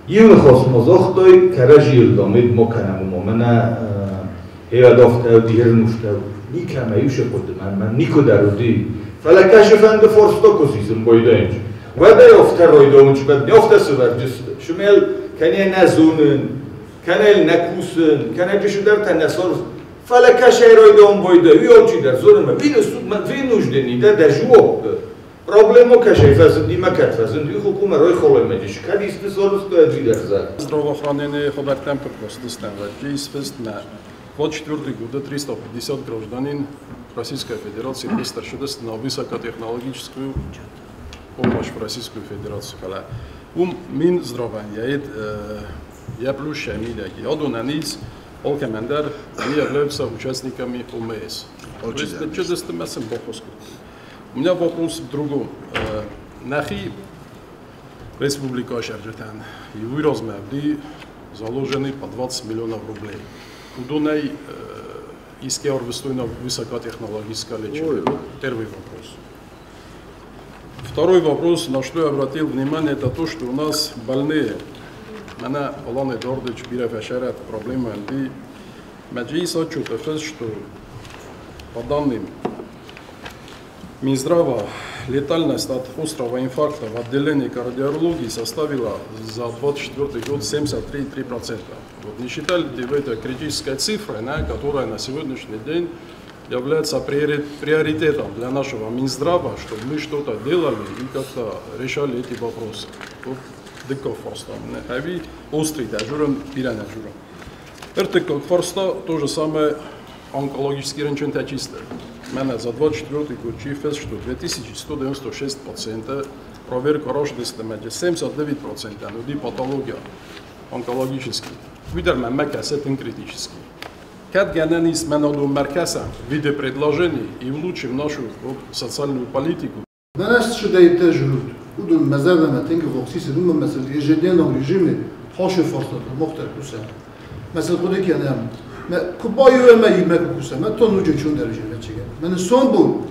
Иу ныхас ма загътай, кӕрӕдзийыл дамид ма кӕнӕм уымӕ. Мӕнӕ хевӕдафтӕ, дихернуфтӕ, никӕмӕ иу хъуыды мӕнмӕ никуы дӕр уыди. Фӕлӕ кӕсы фӕнды фарста куы сисын байдайынч. Уӕдӕй афтӕ райдауынч, бӕд не афтӕ сывӕрджысты. Шымел кӕнӕ нӕ зонын, кӕнӕ нӕ кусын, кӕнӕ чысыдӕртӕ нӕ сорз. Фӕлӕ кӕсӕй райдауын байдай, уый алчидӕр зоны, мӕ вынужденный дӕ дӕ жуаппы. Проблема кӕсӕй фӕзынди мӕ кӕд фӕзынди, хукумӕ райхалой мӕ кӕд исты сорзта ӕдвидӕр Здравоохранение хабӕрттӕм куыд Вӕдджи исфыст мӕ 24 года 350 гражданин Российской Федерации быстро на высокотехнологическую помощь в Российскую Федерацию. Фӕлӕ уым Минздравӕн йӕ плюс мидӕги. Адонӕн ис алкӕмӕн дӕр они являются участниками ОМС. То есть чыдысты мӕ сын баххуыс кодтой. У меня вопрос в другом. Нӕхи республика цӕрджытӕн иу размӕ уыди заложены по 20 миллионов рублей. Уыдонӕй искӕй арвыстой на высокотехнологическое лечение? Вот первый вопрос. Второй вопрос, на что я обратил внимание, это то, что у нас больные. Мӕнӕ Алан Эдуардович бирӕ фӕсӕрӕт проблема ӕнди. Мӕджи отчет что по данным Минздрава летальность от острого инфаркта в отделении кардиологии составила за 2024 год 73,3%. Вот не считали ли вы это критической цифрой, на, которая на сегодняшний день является приоритетом для нашего Минздрава, чтобы мы что-то делали и как-то решали эти вопросы? Вот дыккаг фарста. Ӕви острый дежурен, бирӕ нӕ журен. Ӕртыккаг фарста то же самое онкологический рынчынтӕ чисто. Мӕнӕ за 24 год чи фыст, что 2196 пациента проверка рождества 79% уыди патология онкологический. Уый дӕр мӕнмӕ кӕсы тынг критический. Кӕд гӕнӕн ис мӕн адон мӕркӕсӕм в виде предложений и улучшим нашу вот социальную политику. Мӕнӕ сшыдӕйттӕ журут. Уыдон мӕ зӕрдӕмӕ тынг ӕввахс уымӕн мӕсыл ежедневном режиме хашы фарстатыл мах дӕр кусӕм. Мӕсыл хъуыды кӕнӕм, мӕ куы баиу ӕмӕ иумӕ куы кусӕм, мӕ то нуджы чун дӕрежи мӕчеге. Мӕ сон бон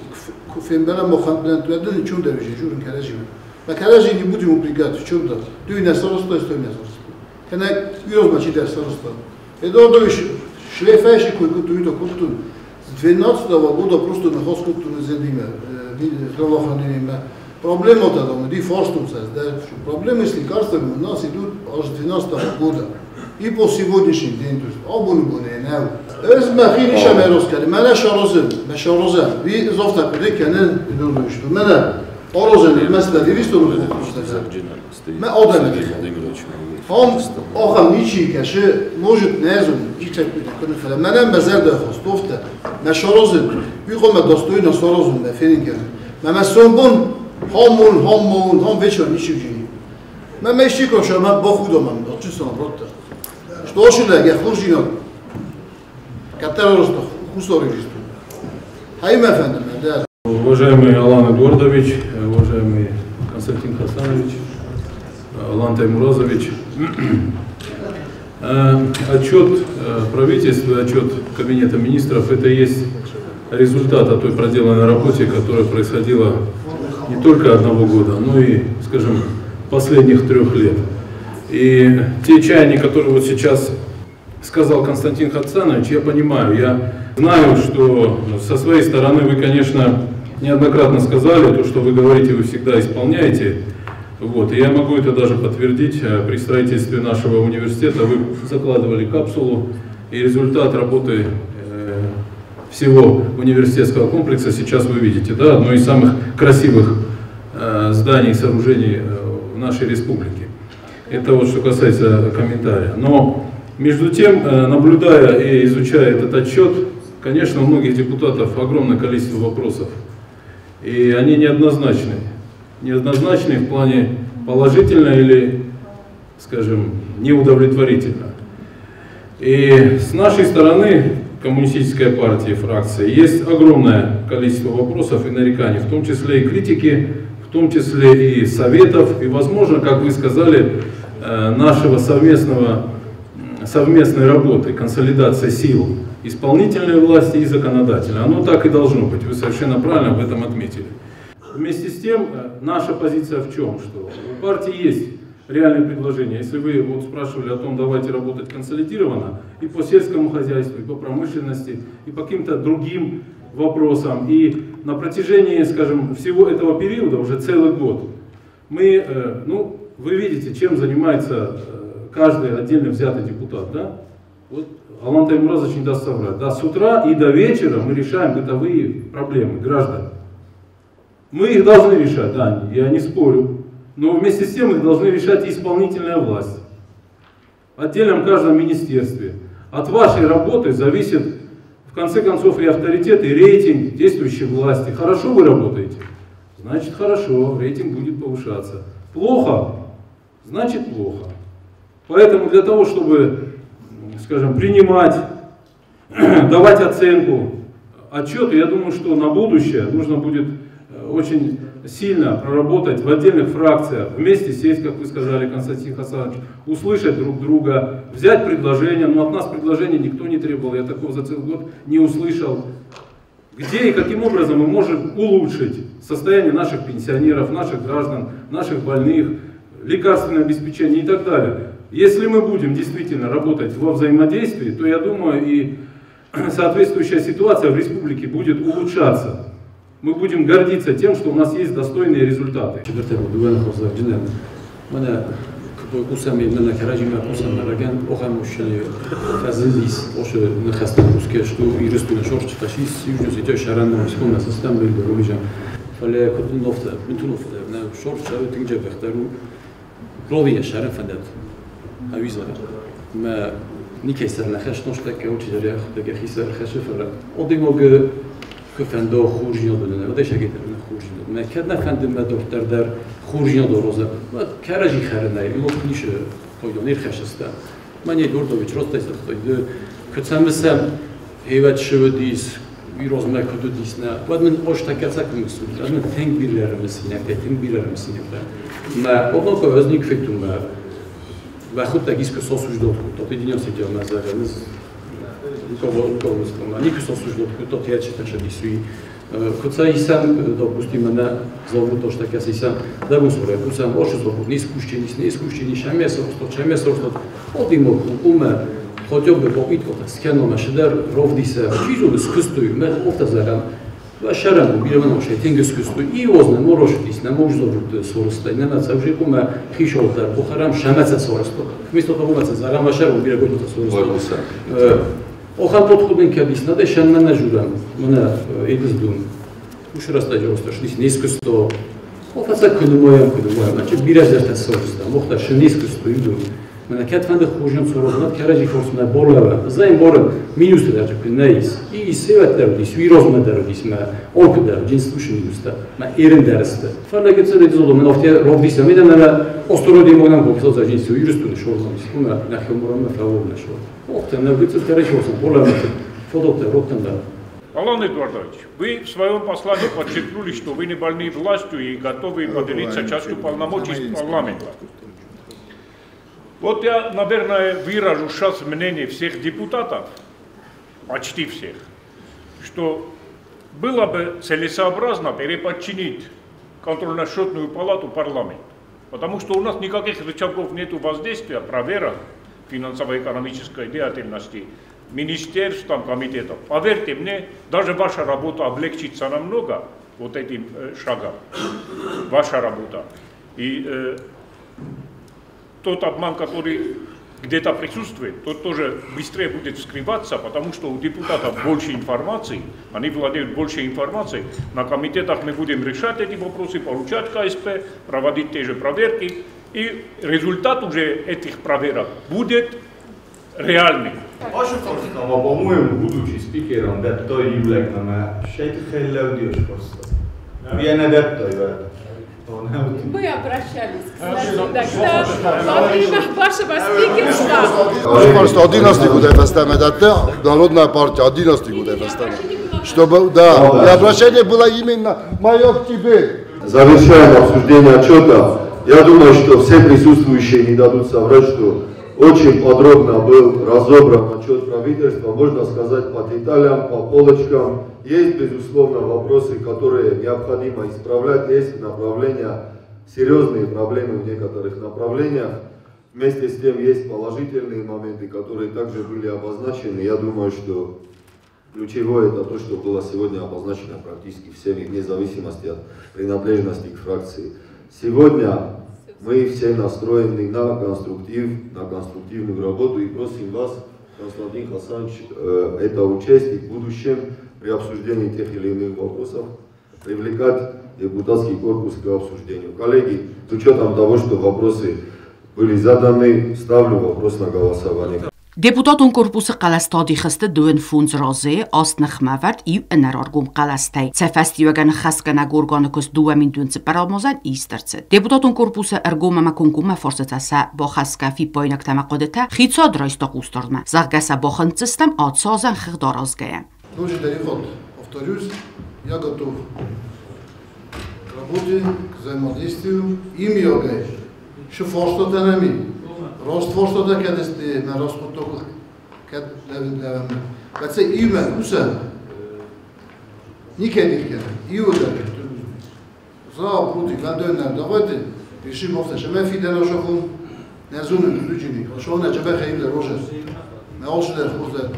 куы фембӕлӕм махӕн плантуӕдын чун дӕрежи журын кӕрӕдзимӕ. Мӕ кӕрӕдзи не будем упрекать в чем-то. Ты не староста, стой не староста. Кӕнӕ уйрозмӕ чидӕр староста. Эдуардович шлейфӕйши кой кутту ито кутту с 12 года просто ныхас кутту незедиме здравоохранение. Проблема-то там, иди форстуция, да, что проблемы с лекарствами у нас идут аж с 2012 года. И по сегодняшний день, то есть, абоны-боны, не. Ez mexini şemeroz kedi, mene şarozı, meşaroze, vi zofta kude kenen idurmuştu. Mene arozı, mesela divistonu Me odem Ham axam niçi keşi может не зум ичек kude kını falan. Mene mezer de hostofte. Meşaroze, vi kome dostojno sorozum me fenin. Me son bon hamun hamun ham veçer niçi jini. Me meşi koşa me baxudam me açısan rotta. Что ошила ге хуржино. Катероросто хусорижисту. Хайм efendim да. Уважаемый Алан Эдуардович, уважаемый Константин Хасанович, Алан Таймуразович, отчет правительства, отчет Кабинета министров – это и есть результат о той проделанной работе, которая происходила не только одного года, но и, скажем, последних 3 лет. И те чаяния, которые вот сейчас сказал Константин Хасанович, я понимаю, я знаю, что со своей стороны вы, конечно, неоднократно сказали, то, что вы говорите, вы всегда исполняете. Вот, и я могу это даже подтвердить, при строительстве нашего университета вы закладывали капсулу, и результат работы всего университетского комплекса сейчас вы видите, да, одно из самых красивых зданий и сооружений в нашей республике. Это вот что касается комментария. Но между тем, наблюдая и изучая этот отчет, конечно, у многих депутатов огромное количество вопросов. И они неоднозначны. Неоднозначны в плане положительно или, скажем, неудовлетворительно. И с нашей стороны, Коммунистической партии, фракции, есть огромное количество вопросов и нареканий, в том числе и критики, в том числе и советов, и, возможно, как вы сказали, нашего совместной работы, консолидации сил исполнительной власти и законодательной. Оно так и должно быть, вы совершенно правильно об этом отметили. Вместе с тем, наша позиция в чем? Что у партии есть реальные предложения. Если вы вот спрашивали о том, давайте работать консолидированно и по сельскому хозяйству, и по промышленности, и по каким-то другим вопросам. И на протяжении, скажем, всего этого периода, уже целый год, мы, ну, вы видите, чем занимается каждый отдельно взятый депутат, да? Вот Алан Таймуразович не даст соврать. Да, с утра и до вечера мы решаем бытовые проблемы граждан. Мы их должны решать, да, я не спорю. Но вместе с тем их должны решать и исполнительная власть. В отдельном каждом министерстве. От вашей работы зависит, в конце концов, и авторитет, и рейтинг действующей власти. Хорошо вы работаете? Значит, хорошо, рейтинг будет повышаться. Плохо? Значит, плохо. Поэтому для того, чтобы, скажем, принимать, давать оценку отчету, я думаю, что на будущее нужно будет очень сильно проработать в отдельных фракциях, вместе сесть, как вы сказали, Константин Хасанович, услышать друг друга, взять предложения, но от нас предложения никто не требовал, я такого за целый год не услышал. Где и каким образом мы можем улучшить состояние наших пенсионеров, наших граждан, наших больных, лекарственное обеспечение и так далее. Если мы будем действительно работать во взаимодействии, то, я думаю, и соответствующая ситуация в республике будет улучшаться. Мы будем гордиться тем, что у нас есть достойные результаты. كفندو خورجينا دونه و دیش اگه درونه خورجینا دونه کد نفندم ما دکتر در خورجینا دو روزه و کرجی خرنه اینو نیشه پایدانیر خشسته من یه دور دویچ راست دیست خدایده کتسم هیوت شودیس ویروز مکدو دیس نه بعد من آش تکرسک مسئول از من تنگ بیلرم سینکته تنگ بیلرم سینکته ما اونو که از نیک فکتون ما و خود تگیس که ساسوش داد کن تا دیدیم سیدیا مزارنز Допустим, на завод тоже так я да мусоре, кусам, оше завод не спущени, не спущени, шамес, шамес, одимо уме, хотя бы попытка, скеном, шедер, ровдисе, чизу, скустую, ме, офтазарам, Вашарам бирман тенгискусту и озна морошдис на можзовуд сороста на нацавжикума хишолдар бухарам шамаца соросто. Вместо того маца зарам вашарам бирагота соросто. Охал подходен кабис нада шанна нажурам. Мана эдиздун. Ушраста жорсто шдис нискусто. Офаца кунумоям кунумоям. Значит бираждарта сороста. Мохта шнискусто иду. Мана катфанда хужам сорознат каражи форсна борлава. Заим бор минус даже кунайс. И севат дарудис, вирозма дарудис, ма орк даруд, джинс туш минуста, ма эрен дараста. Фарлагетса дезоло мен офте ровдис амида на остороди монам гоксо за джинс юристу шорзамис. Уна нахемурам на фавор на шор. Офте на гитса каражи форсна борлава. Фодопте роттан да. Алан Эдуардович, вы в своем послании подчеркнули, что вы не больны властью и готовы поделиться частью полномочий с парламентом. Вот я, наверное, выражу сейчас мнение всех депутатов, почти всех, что было бы целесообразно переподчинить контрольно-счетную палату парламенту, потому что у нас никаких рычагов нету воздействия, проверок финансово-экономической деятельности министерств, там, комитетов. Поверьте мне, даже ваша работа облегчится намного вот этим шагом, ваша работа. И тот обман, который где-то присутствует, тот тоже быстрее будет вскрываться, потому что у депутатов больше информации, они владеют больше информацией. На комитетах мы будем решать эти вопросы, поручать КСП, проводить те же проверки, и результат уже этих проверок будет реальный. По-моему, будучи спикером, Мы обращались, кстати, тогда во время вашего спикерства. Пожалуйста, 11 год Народная партия, 11 год Чтобы, да, и обращение было именно мое к тебе. Завершаем обсуждение отчета. Я думаю, что все присутствующие не дадут соврать, что очень подробно был разобран отчет правительства, можно сказать, по деталям, по полочкам. Есть, безусловно, вопросы, которые необходимо исправлять, есть направления, серьезные проблемы в некоторых направлениях. Вместе с тем есть положительные моменты, которые также были обозначены. Я думаю, что ключевое это то, что было сегодня обозначено практически всеми, вне зависимости от принадлежности к фракции. Сегодня мы все настроены на конструктив, на конструктивную работу и просим вас, Константин Хасанович, это учесть и в будущем при обсуждении тех или иных вопросов привлекать депутатский корпус к обсуждению. Коллеги, с учетом того, что вопросы были заданы, ставлю вопрос на голосование. Депутатон корпусы хъӕлӕстӕ адих сты 25 разыйы, 8 ныхмӕвӕрд, 1 ӕнӕраргом хъӕлӕстӕй. Сӕ фӕстиуӕгӕн ӕххӕстгӕнӕг органы куыст 2 004 азӕн ист ӕрцыд. Депутатон корпусы ӕргом ӕмӕ комкоммӕ фарстытӕ сӕ бахӕсгӕ фиппаинӕгтӕ ӕмӕ хъуыдытӕ хицауад райста хъусдардмӕ, зӕгъгӕ сӕ бахынцдзыстӕм ацы азӕн хыгъд аразгӕйӕ. Тоже Дарихот, повторюсь, я готов к работе, к взаимодействию. Им йогай, шифорстотанами, ростворстота кедести, на ростворсток кед левин. Бәтсе име усе никедилке, иуда. За бруди вандönner, давайте решим офте, шеме фиден ошохун, незунun düzücini, шоне чебе хеймде роже. Ме олшидер хурде.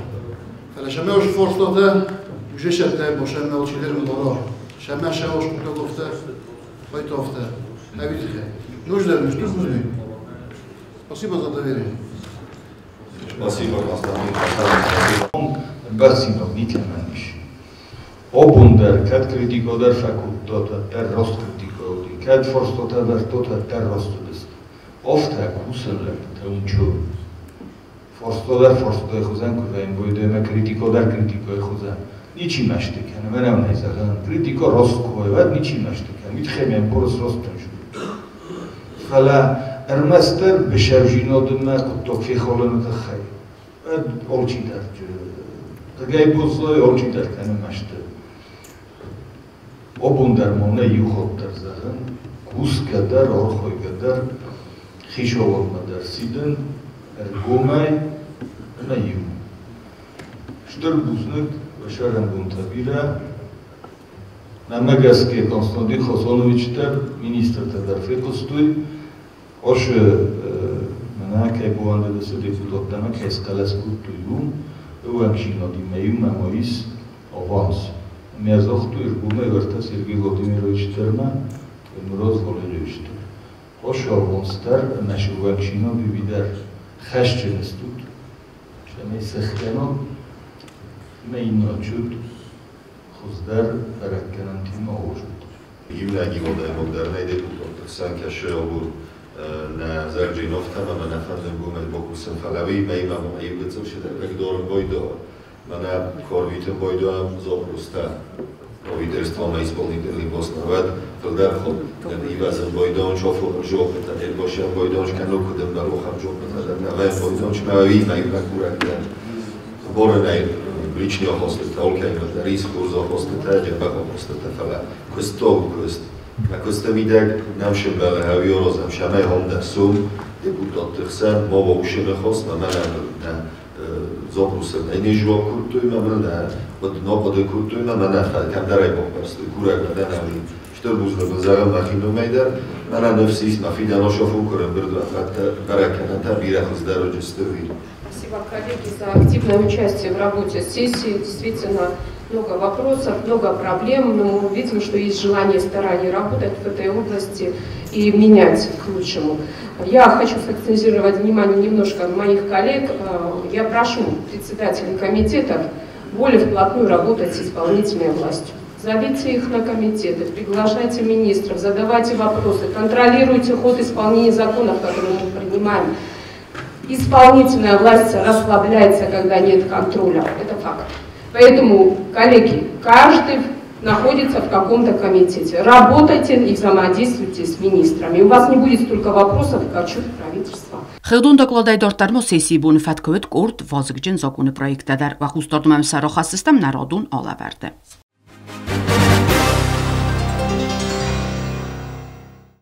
Феле шеме ош форстоте, уже шепте, бошеме олшидер мдоро. Шеме ше ош кутогофте, хойтофте. Навитихе. Нужда, нужда, нужда. Спасибо за доверие. Спасибо, Константин Хасанович. Бациног никӕмӕн ис. Абон дӕр кӕд критикӕ дӕр фӕкодтат, уӕддӕр раст критикӕ уыди, кӕд фарстатӕ ӕвӕрдтат, уӕддӕр раст уыдысты. Афтӕ кусын лӕгтӕ унчо. Фарста дӕр фарстайы хуызӕн куы вӕййын, ӕмӕ критикӕ дӕр критикӕйы хуызӕн. Ничи мӕсты кӕны, мӕнӕ нӕй зӕгъӕн. Критикӕ раст куы уай, уӕд ничи мӕсты кӕны. Уый тыххӕй мӕм курыс раст Фӕлӕ ӕрмӕстдӕр быцӕудзинадмӕ хъуыддаг фехалыны тыххӕй. Уӕд алчидӕр хъыгӕй баззайы, алчидӕр кӕны мӕсты. Абон дӕр ма нӕ иу хатт дӕр зӕгъын, кусгӕ дӕр, архайгӕ дӕр, хицауадмӕ дӕр сидын, ӕргомӕй ӕмӕ иу. Стыр бузныг, уӕ сӕрӕнбонтӕ бирӕ. Мӕнмӕ гӕсгӕ Константин Хасанович дӕр, министртӕ дӕр фехъуыстой, Асы мӕнӕ кӕй бавӕндыдысты депутаттӕ ӕмӕ кӕй схъӕлӕс кодтой, уым ӕууӕнкдзинадимӕ иумӕ ма ис аванс. Мязохту иргуме верта Сергей Владимирович дерма Муроз Валерьевич дер. Ошо вонстер мешувакшино бибидер хешченестут. Шемей сехкено мейно чуд хуздер береккенентима ожуд. Гимнаги водай депутат санкаше обур на зарджиновта ма на фандем гумет бокусен фалави мейма ма ивгцев шедер дором бойдо мана корвитем бойдо зопруста правительство исполнительный пост навад филдар ход ивазен бойдон чофу жопета эрбошан бойдон шкано кудем барохам жопета навай бойдон шмави ма ивакуракдан боренай лични охостета олкайма рис хурзо охостета джабах охостета фала кусто куст ма куста мидаг намшем бале хавиорозам шамай хонда сум депутат тхсан ма вообще хост ма мана запросы на нижу куртуйма мна вот но куртуйма мана камдарай бохбарст курак мана что бузна базара махину майдар мана нефсис мафида ношофу курем бирду афатта бараканата бирахуз дароджестеви. Спасибо, коллеги, за активное участие в работе сессии. Действительно, много вопросов, много проблем, но мы видим, что есть желание и старание работать в этой области и менять к лучшему. Я хочу сакцентировать внимание немножко моих коллег. Я прошу председателей комитетов более вплотную работать с исполнительной властью. Зовите их на комитеты, приглашайте министров, задавайте вопросы, контролируйте ход исполнения законов, которые мы принимаем. Исполнительная власть расслабляется, когда нет контроля. Это факт. Поэтому, коллеги, каждый находится в каком-то комитете. Работайте и взаимодействуйте с министрами. У вас не будет столько вопросов к отчету правительства. Хыгъдон докладӕй дарддӕр ма сессийы боны фӕткы уыд къорд вазыгджын законы проекттӕ дӕр. Уӕ хъусдард мӕм сӕ рахӕсдзыстӕм нӕ радон алӕвӕрды.